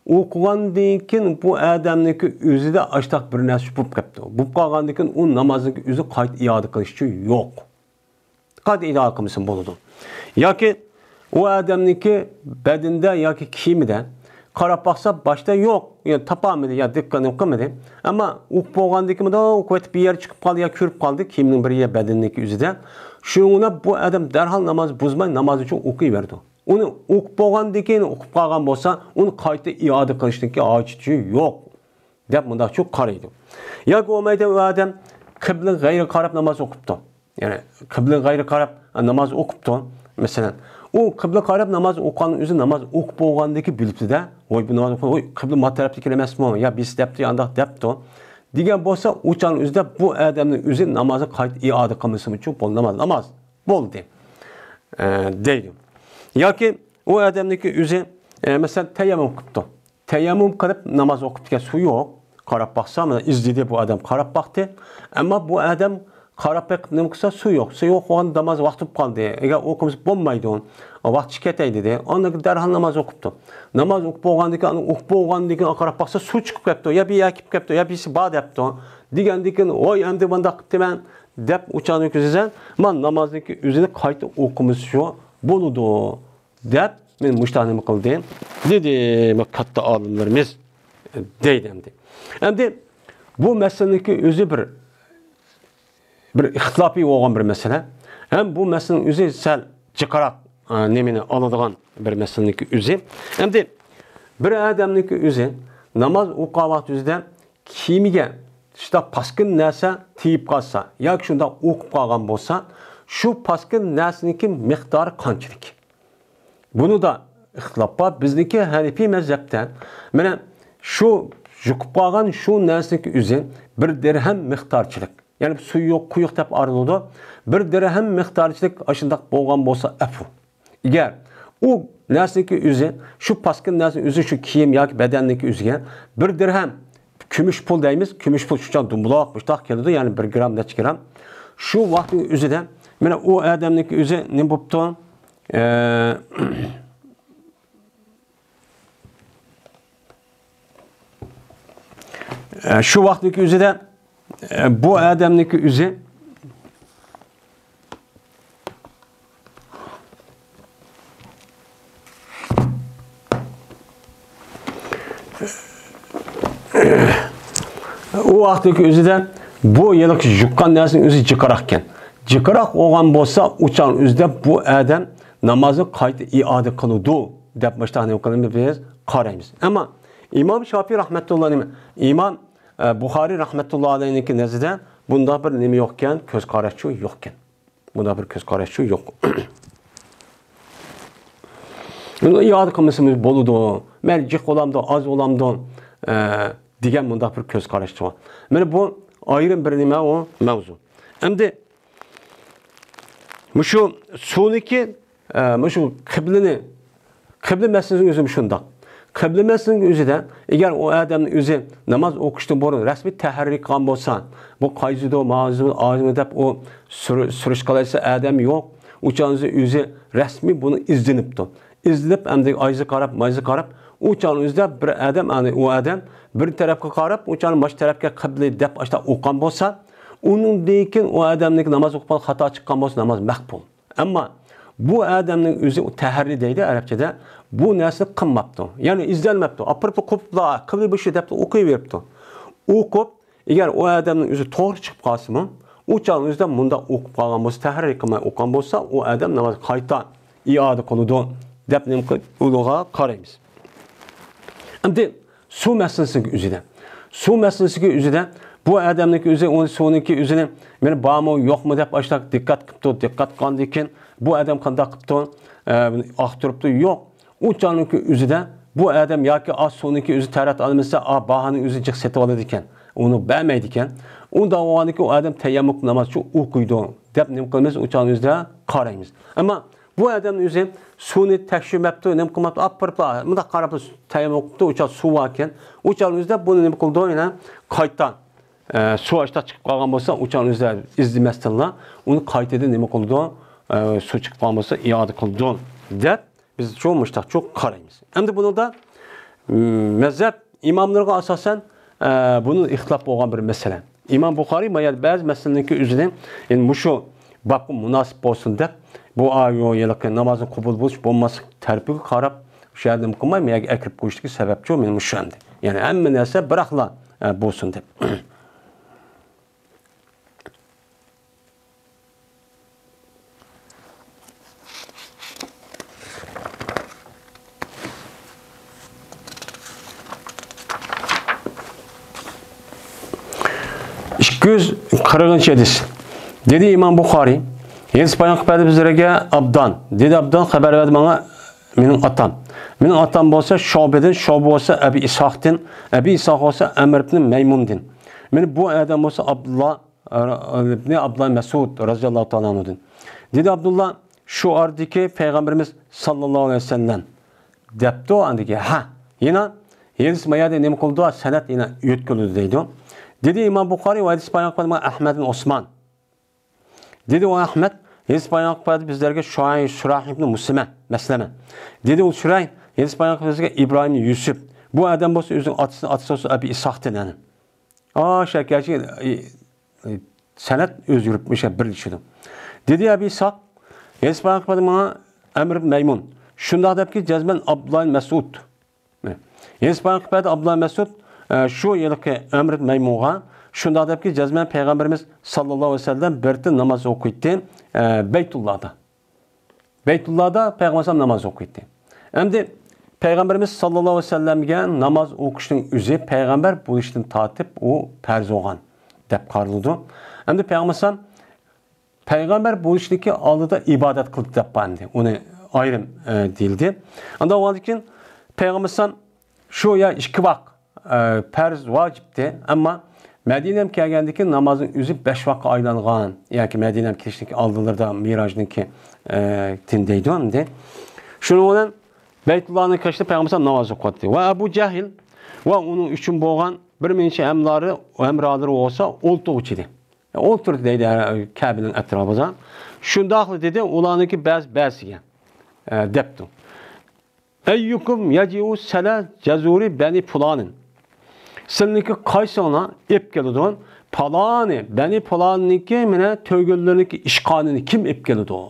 ئوقۇغاندىن كېيىن بۇ ئادەمنىڭكى ئۆزىدە ئاشتاق بىر نەرسە بولۇپ قاپتۇ. بولۇپ قالغاندىن كېيىن ئۇ نامازنىڭكى ئۆزى قايتا ئىئادە قىلىش ئۈچۈن يوق. قايتا ئىئادە قىلمىسىمۇ بولىدۇ. ياكى ئۇ ئادەمنىڭكى بەدىنىدە ياكى كىيىمىدە قاراپ باقسا، باشتا يوق، يا تاپالمىدى، يا دىققەت قىلمىدى. ئەمما ئوقۇپ بولغاندىن كېيىن مۇنداق ئوقۇۋېتىپ بىر يەر چىقىپ قالدى يا كۆرۈپ قالدى، كىيىمنىڭ بىر يەر بەدىنىدىكى ئۆزىدە. شۇنىڭ بىلەن بۇ ئادەم دەرھال ناماز بۇزماي، ناماز ئۈچۈن ئوقۇيۋېرىدۇ. ئۇنى ئوقۇپ بولغاندىن كېيىن ئوقۇپ قالغان بولسا، ئۇنى قايتا ئىئادە قىلىشنىڭكى ھاجىتى يوق، دەپ مۇنداقچۇ قارايدۇ. ياكى بولمايدۇ، ئۇ ئادەم قىبلىگە غەيرىي قاراپ ناماز ئوقۇپتۇ. يەنى قىبلىگە غەيرىي قاراپ ناماز ئوقۇپتۇ. مەسىلەن، ئۇ قىبلىگە قاراپ ناماز ئوقۇغان ئۆزى ناماز ئوقۇپ بولغاندىن كېيىن بىلىپتۇ-دە، ۋاي، بۇ ناماز ئوقۇغان، ۋاي، قىبلە ما تەرەپتىكى ئەمەسمۇ؟ يا بىرسى دەپتۇ، يا ئانداق دەپتۇ دېگەن بولسا، ئۇ چاغنىڭ ئۆزىدە بۇ ئادەمنىڭ ئۆزى نامازنى قايتا ئىئادە قىلمىسىمۇچۇ بولدى، ناماز، ناماز بولدى، ئە، دەيدۇ. ياكى ئۇ ئادەمنىڭكى ئۆزى، ئە، مەسىلەن، تەيەممۇم قىپتۇ. تەيەممۇم قىلىپ ناماز ئوقۇپتىكەن، سۇ يوق. قاراپ باقسا، مانا ئىزدىدى بۇ ئادەم، قاراپ باقتى. ئەمما بۇ ئادەم قاراپ بېقىپ نېمە قىلسا، سۇ يوق. سۇ يوق بولغاندا ناماز ۋاقتى بولۇپ قالدى. ئەگەر ئوقۇمىسا بولمايدۇ. ۋاقتى كېتەي دېدى. ئاندىن كېيىن دەرھال ناماز ئوقۇپتۇ. ناماز ئوقۇپ بولغاندىن كېيىن، ئوقۇپ بولغاندىن كېيىن قاراپ باقسا، سۇ چىقىپ كەپتۇ. يا بىر يەر كېلىپ كەپتۇ، يا بىرسى بار دەپتۇ. دېگەندىن كېيىن، ۋاي، ئەمدى مۇنداق قىپتىمەن دەپ، ئۇ چاغنى كۆزىسە، مانا نامازنىڭكى ئۆزىنى قايتا ئوقۇمىسا شۇ بولىدۇ. دەپ، مېنى مۇشۇنداق نېمە قىلدى؟ دېدى، بۇ كاتتا ئالىملىرىمىز دەيدۇ ئەمدى. ئەمدى بۇ مەسىلىنىڭكى ئۆزى بىر، بىر ئىختىلاپىي بولغان بىر مەسىلە. ھەم بۇ مەسىلىنىڭ ئۆزى سەل جىقراق، ئە، نېمىنى ئالىدىغان بىر مەسىلىنىڭكى ئۆزى. ئەمدى بىر ئادەمنىڭكى ئۆزى ناماز ئوقۇغان ۋاقتى ئۆزىدە كىيىمىگە شۇنداق پاسكىنا نەرسە تېگىپ قالسا ياكى شۇنداق ئوقۇپ قالغان بولسا، شۇ پاسكىنا نەرسىنىڭكى مىقدارى قانچىلىك؟ بۇنىدا ئىختىلاپ بار. بىزنىڭكى ھەنىپىي مەزھەپتە، مانا، شۇ يۇقۇپ قالغان شۇ نەرسىنىڭكى ئۆزى بىر دىرھەم مىقدارچىلىق. يەنى سۇيۇق، قويۇق دەپ ئايرىلىدۇ. بىر دىرھەم مىقدارچىلىق ئاشۇنداق بولغان بولسا ئەپۇ. ئەگەر ئۇ نەرسىنىڭكى ئۆزى، شۇ پاسكىنا نەرسىنىڭ ئۆزى، شۇ كىيىم ياكى بەدەننىڭكى ئۆزىگە بىر دىرھەم كۈمۈش پۇل دەيمىز، كۈمۈش پۇل شۇ چاغ دومبۇلاق، مۇشتاق كېلىدۇ، يەنى بىر گرام، نەچچە گرام. شۇ ۋاقىتنىڭ ئۆزىدە، مانا، ئۇ ئادەمنىڭكى ئۆزى نېمە بوپتۇ؟ ئە، ئە، شۇ ۋاقىتنىڭكى ئۆزىدە، ئە، بۇ ئادەمنىڭكى ئۆزى، ئۇ ۋاقىتتىكى ئۆزىدە بۇ ھېلىقى يۇققان نەرسىنىڭ ئۆزى جىقراق ئىكەن. جىقراق بولغان بولسا، ئۇ چاغنىڭ ئۆزىدە بۇ ئادەم نامازنى قايتا ئىئادە قىلىدۇ دەپ مۇشۇنداق نېمە قىلىمىز، بىز قارايمىز. ئەمما ئىمام شافىي رەھمەتۇللا نېمە؟ ئىمام، ئە، بۇخارىي رەھمەتۇللا ئەلەيھنىڭكى نەزىرىدە بۇنداق بىر نېمە يوق ئىكەن، كۆز قاراشچۇ يوق ئىكەن. بۇنداق بىر كۆز قاراشچۇ يوق. بۇنى ئىئادە قىلمىسىمىز بولىدۇ. مەيلى جىق بولامدۇ، ئاز بولامدۇ، ئە، دېگەن مۇنداق بىر كۆز قاراشچۇ. مانا بۇ ئايرىم بىر نېمە ئۇ مەۋزۇ. ئەمدى مۇشۇ سۇنىكى، ئە، مۇشۇ قىبلىنى، قىبلە مەسىلىسىنىڭ ئۆزى شۇنداق. قىبلە مەسىلىسىنىڭ ئۆزىدە، ئەگەر ئۇ ئادەمنىڭ ئۆزى ناماز ئوقۇشتىن بۇرۇن رەسمىي تەھەررى قىلغان بولسا، بۇ قايسىدۇ، ماۋزۇ، ئازمۇ دەپ ئۇ سۈر-، سۈرۈشكە قالايسا ئادەم يوق. ئۇ چاغنىڭ ئۆزى رەسمىي بۇنى ئىزدىنىپتۇ. ئىزدىنىپ، ئەمدى ئايزى قاراپ، مايزى قاراپ، ئۇ چاغنىڭ ئۆزىدە بىر ئادەم، يەنى ئۇ ئادەم بىر تەرەپكە قاراپ، ئۇ چاغنى ماش تەرەپكە قىبلە دەپ ئاشتا ئوقۇغان بولسا، ئۇنىڭدىن كېيىن ئۇ ئادەمنىڭ ناماز ئوقۇپ خاتا چىققان بولسا، ناماز مەقبۇل. ئەمما بۇ ئادەمنىڭ ئۆزى، ئۇ تەھەررى دەيدۇ ئەرەبچىدە، بۇ نەرسىنى قىلماپتۇ. يەنى ئىزدەنمەپتۇ. ئاپىرىپلا قوپۇپلا، قىبلە بېشى دەپلا ئوقۇۋېرىپتۇ. ئوقۇپ، ئەگەر ئۇ ئادەمنىڭ ئۆزى توغرا چىقىپ قالسىمۇ، ئۇ چاغنىڭ ئۆزىدە مۇنداق ئوقۇپ قالغان بولسا، تەھەررى قىلماي ئوقۇغان بولسا، ئۇ ئادەم ناماز قايتا ئىئادە قىلىدۇ دەپ نېمە قىل-، ئۇلىغا قارايمىز. ئەمدى سۇ مەسىلىسىگە ئۆزىدە. سۇ مەسىلىسىگە ئۆزىدە بۇ ئادەمنىڭكى ئۆزى، ئۇنى سۇنىڭكى ئۆزىنى مېنى بارمۇ، يوقمۇ دەپ ئاشۇنداق دىققەت قىپتۇ، دىققەت قىلغاندىن كېيىن بۇ ئادەم قانداق قىپتۇ، ئە، ئاختۇرۇپتۇ، يوق. ئۇ چاغنىڭكى ئۆزىدە بۇ ئادەم ياكى ئا سۇنىڭكى ئۆزى تەرەت ئالمىسا، ئا باھانىڭ ئۆزى جىق سېتىۋالىدىكەن، ئۇنى بەرمەيدىكەن. ئۇنداق بولغاندىكىن ئۇ ئادەم تەيەممۇم ناماز شۇ ئوقۇيدۇ دەپ نېمە قىلىمىز، ئۇ چاغنىڭ ئۆزىدە قارايمىز. ئەمما بۇ ئادەمنىڭ ئۆزى سۇنى تەكشۈرمەپتۇ، نېمە قىلماپتۇ، ئاپپىرىپلا مۇنداق قاراپلا تەيەممۇم قىپتۇ، ئۇ چاغ سۇ باركەن. ئۇ چاغنىڭ ئۆزىدە بۇنى نېمە قىلىدۇ، يەنە قايتا، ئە، سۇ ئاشتا چىقىپ قالغان بولسا، ئۇ چاغنىڭ ئۆزىدە ئىزدىمەستىنلا ئۇنى قايتىدىن نېمە قىلىدۇ، ئە، سۇ چىقىپ قالغان بولسا ئىئادە قىلىدۇ دەپ بىز شۇ مۇشتاقچۇ قارايمىز. ئەمدى بۇنىڭدا، م، مەزھەپ ئىماملىرىغا ئاساسەن، ئە، بۇنى ئىختىلاپ بولغان بىر مەسىلە. ئىمام بۇخارىي ما يەردە بەزى مەسىلىنىڭكى ئۆزىنى، يەنى مۇشۇ بابقا مۇناسىپ بولسۇن دەپ، بۇ ئايۇ ھېلىقى نامازنىڭ قوبۇل بولۇش بولماسلىق تەرىپىگە قاراپ، شۇ يەردە نېمە قىلماي، ما يەرگە ئەكىرىپ قويۇشتىكى سەۋەبچۇ مېنىڭ مۇشۇ ئەمدى. يەنى ھەممە نەرسە بىراقلا، ئە، بولسۇن دەپ. ئىككى يۈز قىرىقىنچى ھەدىس. دېدى ئىمام بۇخارىي، ھەدىس بايان قىلىپ بەردى بىزلەرگە ئابدان. دېدى ئابدان، خەۋەر بەردى ماڭا مېنىڭ ئاتام. مېنىڭ ئاتام بولسا شۇبىدىن، شۇبە بولسا ئەبى ئىسھاقتىن، ئەبى ئىسھاق بولسا ئەمر ئىبنى مەيمۇندىن. مانا بۇ ئادەم بولسا ئابدۇللا ئىبنى ئابدۇللا مەسئۇد رازىياللاھۇ تائالا ئەنھۇدىن. دېدى ئابدۇللا، شۇ ئارىدىكى پەيغەمبىرىمىز ساللاللاھۇ ئەلەيھى ۋەسەللەم دەپتۇ، ئاندىكى ھە. يەنە ھەدىس ما يەردە نېمە قىلىدۇ؟ سەنەد يەنە يۆتكىلىدۇ دەيدۇ. دېدى ئىمام بۇخارىي، ۋە ھەدىس بايان قىلغان ئەھمەد ئىبن ئوسمان. دېدى ئۇ ئەھمەد، ھەدىس بايان قىلىپ بەردى بىزلەرگە شۇراي، شۇراي ئىبنى مۇسلىمە، مەسلەمە. دېدى ئۇ شۇراي، ھەدىس بايان قىلىپ بىزگە ئىبراھىم يۈسۈپ. بۇ ئادەم بولسا ئۆزىنىڭ ئاتىسىنى، ئاتىسى بولسا ئەبى ئىسھاق دېگەن. ئاشۇ گەرچە، ئە، ئە، سەنەد ئۆزگىرىپ، مۇشۇ بىرلىشىدۇ. دېدى ئەبى ئىسھاق، ھەدىس بايان قىلىپ بەردى ماڭا ئەمر ئىبن مەيمۇن. شۇنداق دەپكى، جەزمەن ئابدۇللا مەسئۇد. ھەدىس بايان قىلىپ بەردى ئابدۇللا مەسئۇد، ئە، شۇ ھېلىقى ئەمر ئىبن مەيمۇنغا شۇنداق دەپكى، جەزمەن پەيغەمبىرىمىز ساللاللاھۇ ئەلەيھى ۋەسەللەم بىر رېتى ناماز ئوقۇيتتى، ئە، بەيتۇللادا. بەيتۇللادا پەيغەمبەر ئەلەيھىسسالام ناماز ئوقۇيتتى. ئەمدى پەيغەمبىرىمىز ساللاللاھۇ ئەلەيھى ۋەسەللەمگە ناماز ئوقۇشنىڭ ئۆزى پەيغەمبەر بولۇشتىن تارتىپ ئۇ پەرز بولغان دەپ قارىلىدۇ. ئەمدى پەيغەمبەر ئەلەيھىسسالام پەيغەمبەر بولۇشتىكى ئالدىدا ئىبادەت قىلدى دەپ بار ئەمدى. ئۇنى ئايرىم، ئە، دېيىلدى. ئاندىن بولغاندىن كېيىن پەيغەمبەر ئەلەيھىسسالام شۇ يا ئىككى ۋاق، ئە، پەرز ۋاجىپتى، ئەمما مەدىنەگە كەلگەندىن كېيىن نامازنىڭ ئۆزى بەش ۋاققا ئايلانغان، ياكى مەدىنەگە كېلىشتىكى ئالدىلىرىدا مىراجنىڭكى، ئە، تىن دەيدۇ ئەمدى. شۇنىڭ بىلەن بەيتۇللانىڭ قېشىدا پەيغەمبەر ئەلەيھىسسالام ناماز ئوقۇۋاتتى. ۋە ئەبۇ جەھىل ۋە ئۇنىڭ ئۈچۈن بولغان بىر نەچچە ھەمراھلىرى، ھەمراھلىرى بولسا ئولتۇرغۇچى ئىدى. ئولتۇردى دەيدۇ كەبىنىڭ ئەتراپىدا. شۇنداقلا دېدى ئۇلارنىڭكى بەز-، بەزىسىگە، ئە، دەپتۇ. ئەييۇكۇم يەجىئۇ سەلە جەزۇرى بەنى پۇلانىن. سىلىنىڭكى قايسىڭلار ئېلىپ كېلىدۇ؟ پالانى، بەنى پالاننىڭكى مانا تۆگىلىرىنىڭكى ئىشقارىنى كىم ئېلىپ كېلىدۇ؟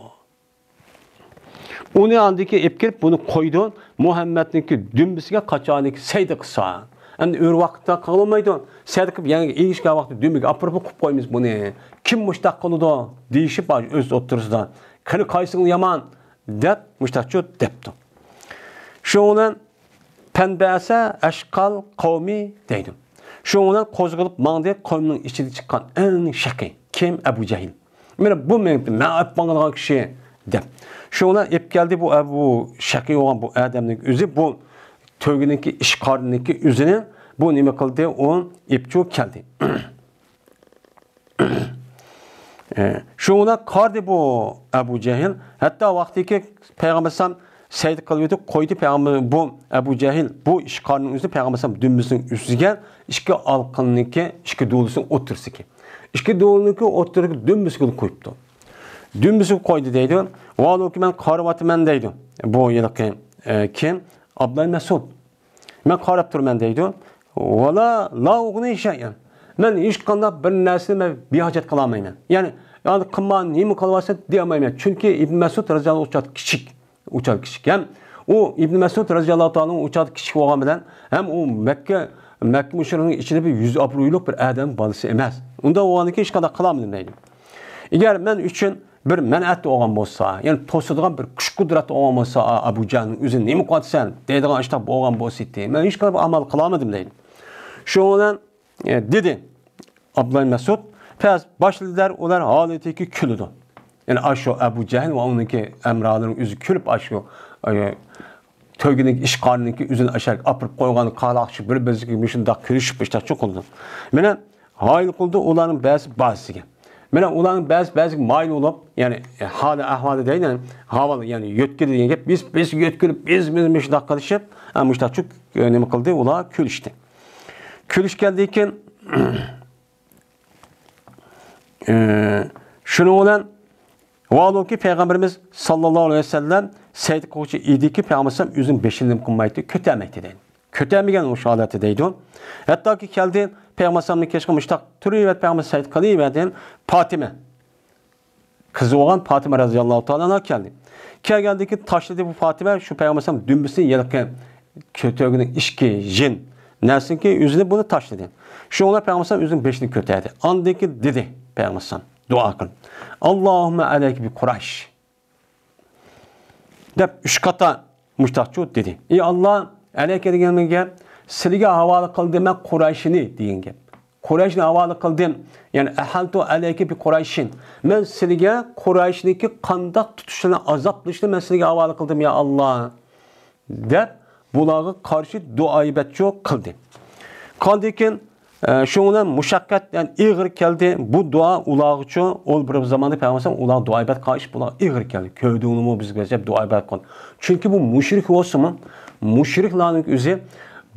ئۇنى ئاندىن كېيىن ئېلىپ كېلىپ، بۇنى قويىدۇ مۇھەممەدنىڭكى دۈمبىسىگە، قاچانىكى سەيدە قىلسا. ئەمدى ئۆرە ۋاقىتتا قىلالمايدۇ. سەيدە قىلىپ يەنە ئېرىشكەن ۋاقىتتا دۈمبىگە ئاپىرىپ قويۇپ قويىمىز بۇنى. كىم مۇشتاق قىلىدۇ؟ دېيىشىپ، ئۆز ئوتتۇرىسىدا، قېنى قايسىڭ يامان؟ دەپ مۇشتاقچۇ دەپتۇ. شۇنىڭ بىلەن پەنبەسە ئەشقال قەۋمى دەيدۇ. شۇنىڭ بىلەن قوزغىلىپ ماڭدى، قەۋمنىڭ ئىچىدىن چىققان ئەڭ شەقىي. كىم؟ ئەبۇ جەھىل. مانا بۇ مېنىڭ، مەن ئېلىپ ماڭىدىغان كىشى دەپ. شۇنىڭ بىلەن ئېلىپ كەلدى بۇ ئەبۇ شەقىي بولغان بۇ ئادەمنىڭ ئۆزى، بۇ تۆگىنىڭكى ئىشقارىنىڭكى ئۆزىنى بۇ نېمە قىلدى؟ ئۇ ئېلىپچۇ كەلدى. ئە، شۇنىڭ بىلەن قارىدى بۇ ئەبۇ جەھىل. ھەتتا ۋاقتىكى پەيغەمبەر ئەلەيھىسسالام سەيدە قىلىۋېتىپ قويدى پەيغەمبەر، بۇ ئەبۇ جەھىل بۇ ئىشقارنىڭ ئۆزىنى پەيغەمبەر ئەلەيھىسسالام دۈمبىسىنىڭ ئۈستىگە ئىككى ھالقىنىڭكى ئىككى دۇۋىسىنىڭ ئوتتۇرىسىدىكى، ئىككى دۇۋىنىڭكى ئوتتۇرىدىكى دۈمبىسىگە قويۇپتۇ. دۈمبىسىگە قويدى دەيدۇ. ۋاھالبۇكى مەن قارىۋاتىمەن دەيدۇ. بۇ ھېلىقى، ئە، كىم؟ ئابدۇللا مەسئۇد. مەن قاراپ تۇرىمەن دەيدۇ. ۋالا لا ئۇغنى شەيئەن. مەن ھېچقانداق بىر نەرسىنى مەن بىھاجەت قىلالمايمەن. يەنى، يەنى قىلما، نېمە قىلىۋاتسا دېيەلمەيمەن. چۈنكى ئىبن مەسئۇد رەزىياللاھۇ ئۇ چاغدا كىچىك. ئۇ چاغدا كىچىك. ھەم ئۇ ئىبن مەسئۇد رەزىياللاھۇ تائالا ئۇ چاغدا كىچىك بولغان بىلەن، ھەم ئۇ مەككە، مەككە مۇشرىكلىرىنىڭ ئىچىدە بىر يۈز ئابرۇيلۇق بىر ئادەم بالىسى ئەمەس. ئۇنداق بولغاندىن كېيىن ھېچقانداق قىلالمىدىم دەيدۇ. ئەگەر مەن ئۈچۈن بىر مەنئەت بولغان بولسا، يەنى توسىدىغان بىر كۈچ قۇدرەت بولغان بولسا، ئا، ئەبۇ جەھىلنىڭ ئۆزى نېمە قىلىۋاتىسەن دەيدىغان ئىشتاق بولغان بولسا ئىدى، مەن ھېچقانداق بىر ئامال قىلالمىدىم دەيدۇ. شۇنىڭ بىلەن، ئە، دېدى ئابدۇللا مەسئۇد، پەس باشلىدىلەر ئۇلار ھالىتىكى كۈلىدۇ. يەنى ئاشۇ ئەبۇ جەھىل ۋە ئۇنىڭكى ھەمراھلىرىنىڭ ئۆزى كۈلۈپ ئاشۇ، ئە، تۆگىنىڭ ئىشقارىنىڭكى ئۆزىنى ئاشاق ئاپىرىپ قويغان قالاقچى بىر بىرسىگە مۇشۇنداق كۈلۈشۈپ ئىشتاق چوقۇلدى. مانا ھايل قىلدى ئۇلارنىڭ بەزى بەزىسىگە. مانا ئۇلارنىڭ بەزى بەزىگە مايىل بولۇپ، يەنى ھالى ئەھۋالى دەيدۇ، ھاۋال، يەنى يۆتكىدى دېگەن گەپ، بىز، بىز يۆتكىلىپ، بىز، بىز مۇشۇنداق قىلىشىپ، ھە، مۇشۇنداق چوق-، نېمە قىلدى، ئۇلار كۈلۈشتى. كۈلۈشكەندىن كېيىن، ئى، شۇنىڭ بىلەن ۋالۇكى پەيغەمبىرىمىز ساللاللاھۇ ئەلەيھى ۋەسەللەم سەيدە قىلغۇچى ئىدىكى پەيغەمبەر ئۆزىنىڭ بېشىنى نېمە قىلمايتتى، كۆتەرمەيتتى دەيدۇ. كۆتەرمىگەن مۇشۇ ھالەتتە دەيدۇ. ھەتتاكى كەلدى پەيغەمبەرنى كەچكە مۇشتاق تۇرۇۋەردى، پەيغەمبەر سەيدە قىلىۋەردى. پاتىمە. قىزى بولغان پاتىمە رەزىياللاھۇ تائالا ئەنھا كەلدى. كەلگەندىن كېيىن تاشلىدى بۇ پاتىمە شۇ پەيغەمبەر دۈمبىسىنى يەلقى كۆتۈرگىنى ئىككى يىن نەرسىنىڭكى ئۆزىنى بۇنى تاشلىدى. شۇڭا پەيغەمبەر ئۆزىنىڭ بېشىنى كۆتەردى. ئاندىن كېيىن دېدى پەيغەمبەر دۇئا قىلىپ، «ئاللاھۇممە ئەلەيكە بى قۇرەيش» دەپ ئۈچ قاتا مۇشتاقچۇ دېدى. «ئى ئاللا، ئەلەيكە» دېگەن گەپ، سىلىگە ھاۋالە قىلدىم مەن قۇرەيشنى دېگەن گەپ. قۇرەيشنى ھاۋالە قىلدىم. يەنى، «ئەھەلتۇ ئەلەيكە بى قۇرەيشىن». مەن سىلىگە قۇرەيشنىڭكى قانداق تۇتۇشلىرىنى، ئازابلىشىنى مەن سىلىگە ھاۋالە قىلدىم، يا ئاللا، دەپ، بۇلارغا قارشى دۇئا ئىبادەتچۇ قىلدى. قاندىن كېيىن، ئە، شۇنىڭ بىلەن مۇشەققەت، يەنى ئېغىر كەلدى. بۇ دۇئا ئۇلارغىچۇ، ئۇ بىر زاماندا پەيغەمبەر ئۇلارغا دۇئا ئىبادەت قىلغان ئىش بۇلار ئېغىر كەلدى. كۆردۈڭلىمۇ بىز بەزەپ دۇئا ئىبادەت قىلغان. چۈنكى بۇ مۇشرىك بولسىمۇ، مۇشرىكلارنىڭ ئۆزى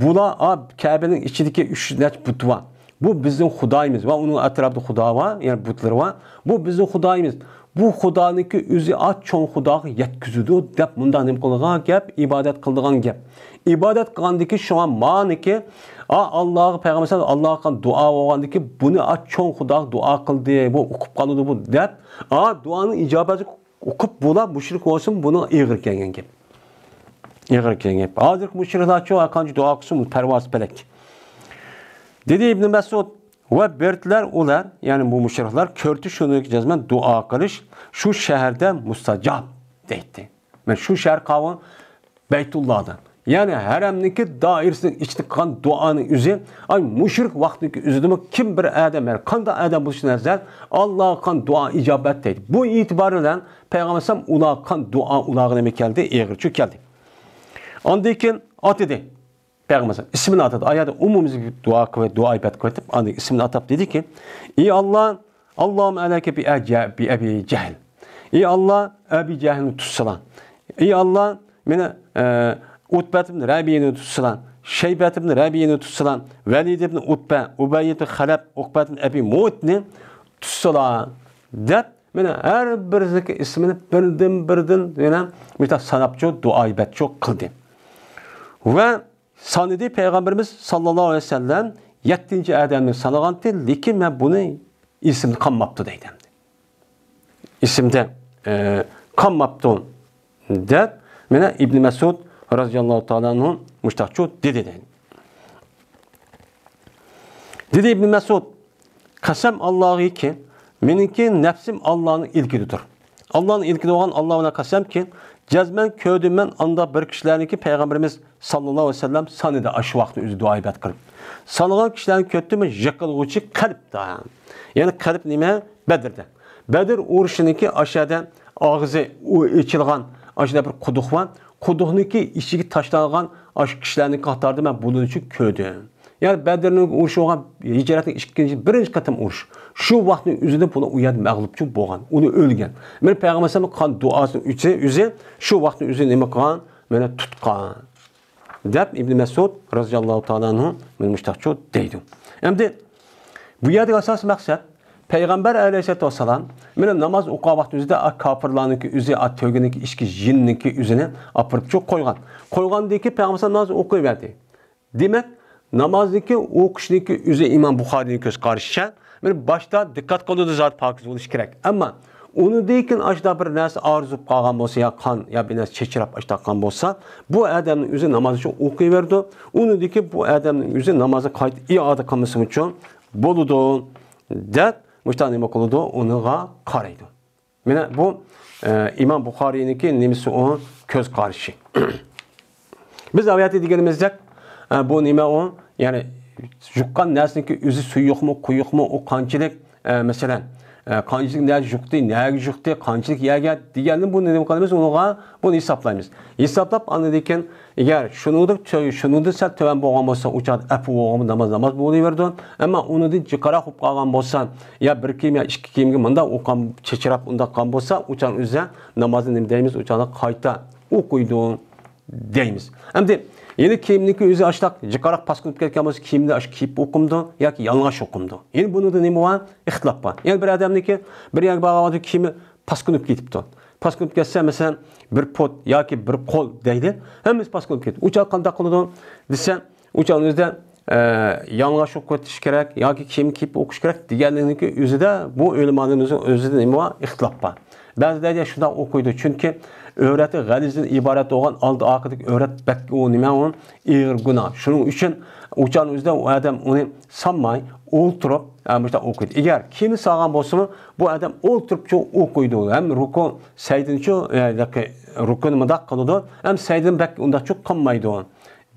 بۇلار، ئا، كەبىنىڭ ئىچىدىكى ئۈچ يۈز نەچچە بۇت بار. بۇ بىزنىڭ خۇدايىمىز ۋە ئۇنىڭ ئەتراپىدا خۇدا بار، يەنى بۇتلىرى بار. بۇ بىزنىڭ خۇدايىمىز. بۇ خۇدانىڭكى ئۆزى ئا چوڭ خۇداغا يەتكۈزىدۇ دەپ مۇنداق نېمە قىلىدىغان گەپ، ئىبادەت قىلىدىغان گەپ. ئىبادەت قىلغاندىكى شۇڭا مانىكى، ئا، ئاللاغا پەيغەمبەر ئاللاغا قىلغان دۇئا بولغاندىكى بۇنى ئا چوڭ خۇداغا دۇئا قىلدى، بۇ ئۇقۇپ قالىدۇ بۇ دەپ، ئا، دۇئانىڭ ئىجابەتى ئۇقۇپ بۇلار مۇشرىك بولسىمۇ بۇنىڭ ئېغىر كەلگەن گەپ. ئېغىر كەلگەن گەپ. ھازىرقى مۇشرىكلارچۇ ھەرقانچە دۇئا قىلسىمۇ پەرۋاسى پەلەك. دېدى ئىبنى مەسئۇد، ۋە بېرىپتىلەر ئۇلار، يەنى بۇ مۇشرىكلار، كۆردى شۇنى جەزمەن دۇئا قىلىش شۇ شەھەردە مۇستەجاب دەيتتى. مەن شۇ شەھەر قاۋۇ بەيتۇللادا، يەنى ھەرەمنىڭكى دائىرىسىنىڭ ئىچىدە قىلغان دۇئانىڭ ئۆزى، ئاي، مۇشرىك ۋاقتىنىڭكى ئۆزىدىمۇ كىم بىر ئادەم، يەنى قانداق ئادەم بولۇشىدىن نەزەر، ئاللاغا قىلغان دۇئا ئىجابەت دەيدۇ. بۇ ئېتىبار بىلەن پەيغەمبەر ئەلەيھىسسالام ئۇلار قىلغان دۇئا ئۇلارغا نېمە كەلدى؟ ئېغىرچۇ كەلدى. ئاندىن كېيىن ئاتىدى. پەيغەمبەر ئىسمىنى ئاتىدى. ئايەتتە ئومۇمىي دۇئا قىلىپ، دۇئا ئىبادەت قىلىۋېتىپ، ئاندىن ئىسمىنى ئاتاپ دېدىكى، ئى ئاللا، ئاللاھۇممە ئەلەيكە بى ئەجە-، بى ئەبى جەھل. ئى ئاللا، ئەبى جەھلنى تۇتسىلا. ئى ئاللا، مېنى، ئە، ئۇتبەت ئىبن رەبىئەنى تۇتسىلا. شەيبەت ئىبن رەبىئەنى تۇتسىلا. ۋەلىد ئىبن ئۇتبە، ئۇبەي ئىبن خەلەپ، ئۇقبەت ئىبن ئەبى مۇئەيتنى تۇتسىلا، دەپ، مېنى ھەر بىرىنىڭكى ئىسمىنى بىردىن-بىردىن يەنە مۇشۇنداق ساناپچۇ، دۇئا ئىبادەتچۇ قىلدى. ۋە سانىدى پەيغەمبىرىمىز ساللاللاھۇ ئەلەيھى ۋەسەللەم يەتتىنچى ئادەمنى سانىغانتى، لېكىن مەن بۇنى ئېسىمدە قالماپتۇ دەيدۇ ئەمدى. ئېسىمدە، ئە، قالماپتۇ دەپ، مانا ئىبن مەسئۇد رازىياللاھۇ تائالا ئەنھۇ مۇشتاقچۇ دېدى دەيدۇ. دېدى ئىبن مەسئۇد، قەسەم ئاللاغىكى، مېنىڭكى نەپسىم ئاللانىڭ ئىلكىدىدۇر. ئاللانىڭ ئىلكىدە بولغان ئاللا بىلەن قەسەمكى، جەزمەن كۆردۈم مەن ئاندا بىر كىشىلەرنىكى پەيغەمبىرىمىز ساللاللاھۇ ئەلەيھى ۋەسەللەم سانىدى ئاشۇ ۋاقىتنى ئۆزى دۇئا ئىبادەت قىلىپ. سانىغان كىشىلەرنى كۆردۈم يىقىلغۇچى قەلبتە. يەنى قەلب نېمە؟ بەدىردە. بەدىر ئۇرۇشىنىڭكى ئاشۇ يەردە ئاغزى ئېچىلغان ئاشۇنداق بىر قۇدۇق بار. قۇدۇقنىڭكى ئىچىگە تاشلانغان ئاشۇ كىشىلەرنىڭ قاتارىدا مەن بۇلارنى كۆردۈم. يەنى بەدرنىڭ ئۇرۇشى بولغان ھىجرەتنىڭ ئىككىنچى، بىرىنچى قېتىم ئۇرۇش. شۇ ۋاقىتنىڭ ئۆزىدە بۇلار ئۇ يەردە مەغلۇپچۇ بولغان، ئۇنى ئۆلگەن. مانا پەيغەمبەر ئەلەيھىسسالام قىلغان دۇئاسىنىڭ ئۆزى، ئۆزى شۇ ۋاقىتنىڭ ئۆزى نېمە قىلغان؟ مانا تۇتقان. دەپ ئىبن مەسئۇد رازىياللاھۇ تائالا ئەنھۇ مانا مۇشتاقچۇ دەيدۇ. ئەمدى بۇ يەردىكى ئاساسىي مەقسەت، پەيغەمبەر ئەلەيھىسسالاتۇ ۋەسسالام مانا ناماز ئوقۇغان ۋاقتى ئۆزىدە ئا كاپىرلارنىڭكى ئۆزى، ئا تۆگىنىڭكى ئىچكى جىننىڭكى ئۆزىنى ئاپىرىپچۇ قويغان. قويغاندىن كېيىن پەيغەمبەر ئەلەيھىسسالام ناماز ئوقۇيۋەردى. دېمەك، نامازنىڭكى ئوقۇشنىڭكى ئۆزى ئىمام بۇخارىينىڭ كۆز قارىشىچە، مانا باشتا دىققەت قىلىدۇ، زادى پاكىز بولۇشى كېرەك. ئەمما ئۇنىڭدىن كېيىن ئاشۇنداق بىر نەرسە ئارزۇپ قالغان بولسا، يا قان، يا بىر نەرسە چېچىراپ ئاشۇنداق قالغان بولسا، بۇ ئادەمنىڭ ئۆزى ناماز ئۈچۈن ئوقۇيۋېرىدۇ. ئۇنىڭدىن كېيىن بۇ ئادەمنىڭ ئۆزى نامازنى قايتا ئىئادە قىلمىسىمۇچۇ بولىدۇ، دەپ مۇشۇنداق نېمە قىلىدۇ، ئۇنىڭغا قارايدۇ. مانا بۇ، ئە، ئىمام بۇخارىينىڭكى نېمىسى ئۇ كۆز قارىشى. بىز ئەۋەتى دېگىنىمىزدەك، ئە، بۇ نېمە ئۇ؟ يەنى يۇققان نەرسىنىڭكى ئۆزى سۇيۇقمۇ، قويۇقمۇ، ئۇ قانچىلىك، ئە، مەسىلەن، ئە، قانچىلىك نەرسە يۇقتى، نەگە يۇقتى، قانچىلىك يەرگە دېگەننى بۇنى نېمە قىلىمىز؟ ئۇنىڭغا بۇنى ھېسابلايمىز. ھېسابلاپ ئاندىن كېيىن ئەگەر شۇنىڭدا، شۇنىڭدىن سەل تۆۋەن بولغان بولسا، ئۇ چاغدا ئەپۇ بولغان ناماز، ناماز بولۇۋېرىدۇ. ئەمما ئۇنىڭدىن جىقراق بولۇپ قالغان بولسا، يا بىر كىيىم يا ئىككى كىيىمگە مۇنداق ئوقۇغان، چېچىراپ ئۇنداق قىلغان بولسا، ئۇ چاغ ئۆزى نامازنى نېمە دەيمىز؟ ئۇ چاغدا قايتا ئوقۇيدۇ دەيمىز. ئەمدى يەنە كىيىمنىڭكى ئۆزى ئاشتاق جىقراق پاسكىنىپ كەتكەن بولسا، كىيىمنى ئاشۇ كىيىپ ئوقۇمدۇ ياكى يالىڭاچ ئوقۇمدۇ؟ يەنە بۇنىڭدا نېمە بار؟ ئىختىلاپ بار. يەنە بىر ئادەمنىڭكى بىر يەرگە بارغان ۋاقتىدا كىيىمى پاسكىنىپ كېتىپتۇ. پاسكىنىپ كەتسە، مەسىلەن، بىر پۇت ياكى بىر قول دەيلى، ھەممىسى پاسكىنىپ كېتىپتۇ. ئۇ چاغ قانداق قىلىدۇ دېسە، ئۇ چاغ ئۆزىدە، ئە، يالىڭاچ ئوقۇۋېتىش كېرەك ياكى كىيىم كىيىپ ئوقۇش كېرەك دېگەنلىكنىڭكى ئۆزىدە، بۇ ئۆلىمانىڭ ئۆزىدە نېمە بار؟ ئىختىلاپ بار. بەزىلەر دەيدۇ، شۇنداق ئوقۇيدۇ، چۈنكى ئۆرەتى غەلىزدىن ئىبارەت بولغان ئالدى ئارقىدىكى ئۆرەت بەك ئۇ نېمە ئۇ؟ ئېغىر گۇناھ. شۇنىڭ ئۈچۈن ئۇ چاغنىڭ ئۆزىدە ئۇ ئادەم ئۇنى سالماي ئولتۇرۇپ، ئە، مۇشۇنداق ئوقۇيدۇ. ئەگەر كىيىمنى سالغان بولسىمۇ، بۇ ئادەم ئولتۇرۇپچۇ ئوقۇيدۇ. ھەم رۇكۇ، سەجدىنىچۇ، ئە، رۇكۇنى مۇنداق قىلىدۇ، ھەم سەجدىنى بەك ئۇنداقچۇ قىلمايدۇ.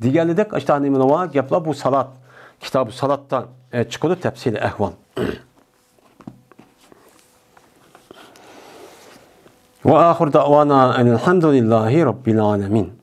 دېگەنلىدەك ئاشۇنداق نېمىلەر بار، گەپلەر بۇ سالات، كىتابى سالاتتا، ئە، چىقىدۇ تەپسىلىي ئەھۋال. وآخر دعوانا أن الحمد لله رب العالمين.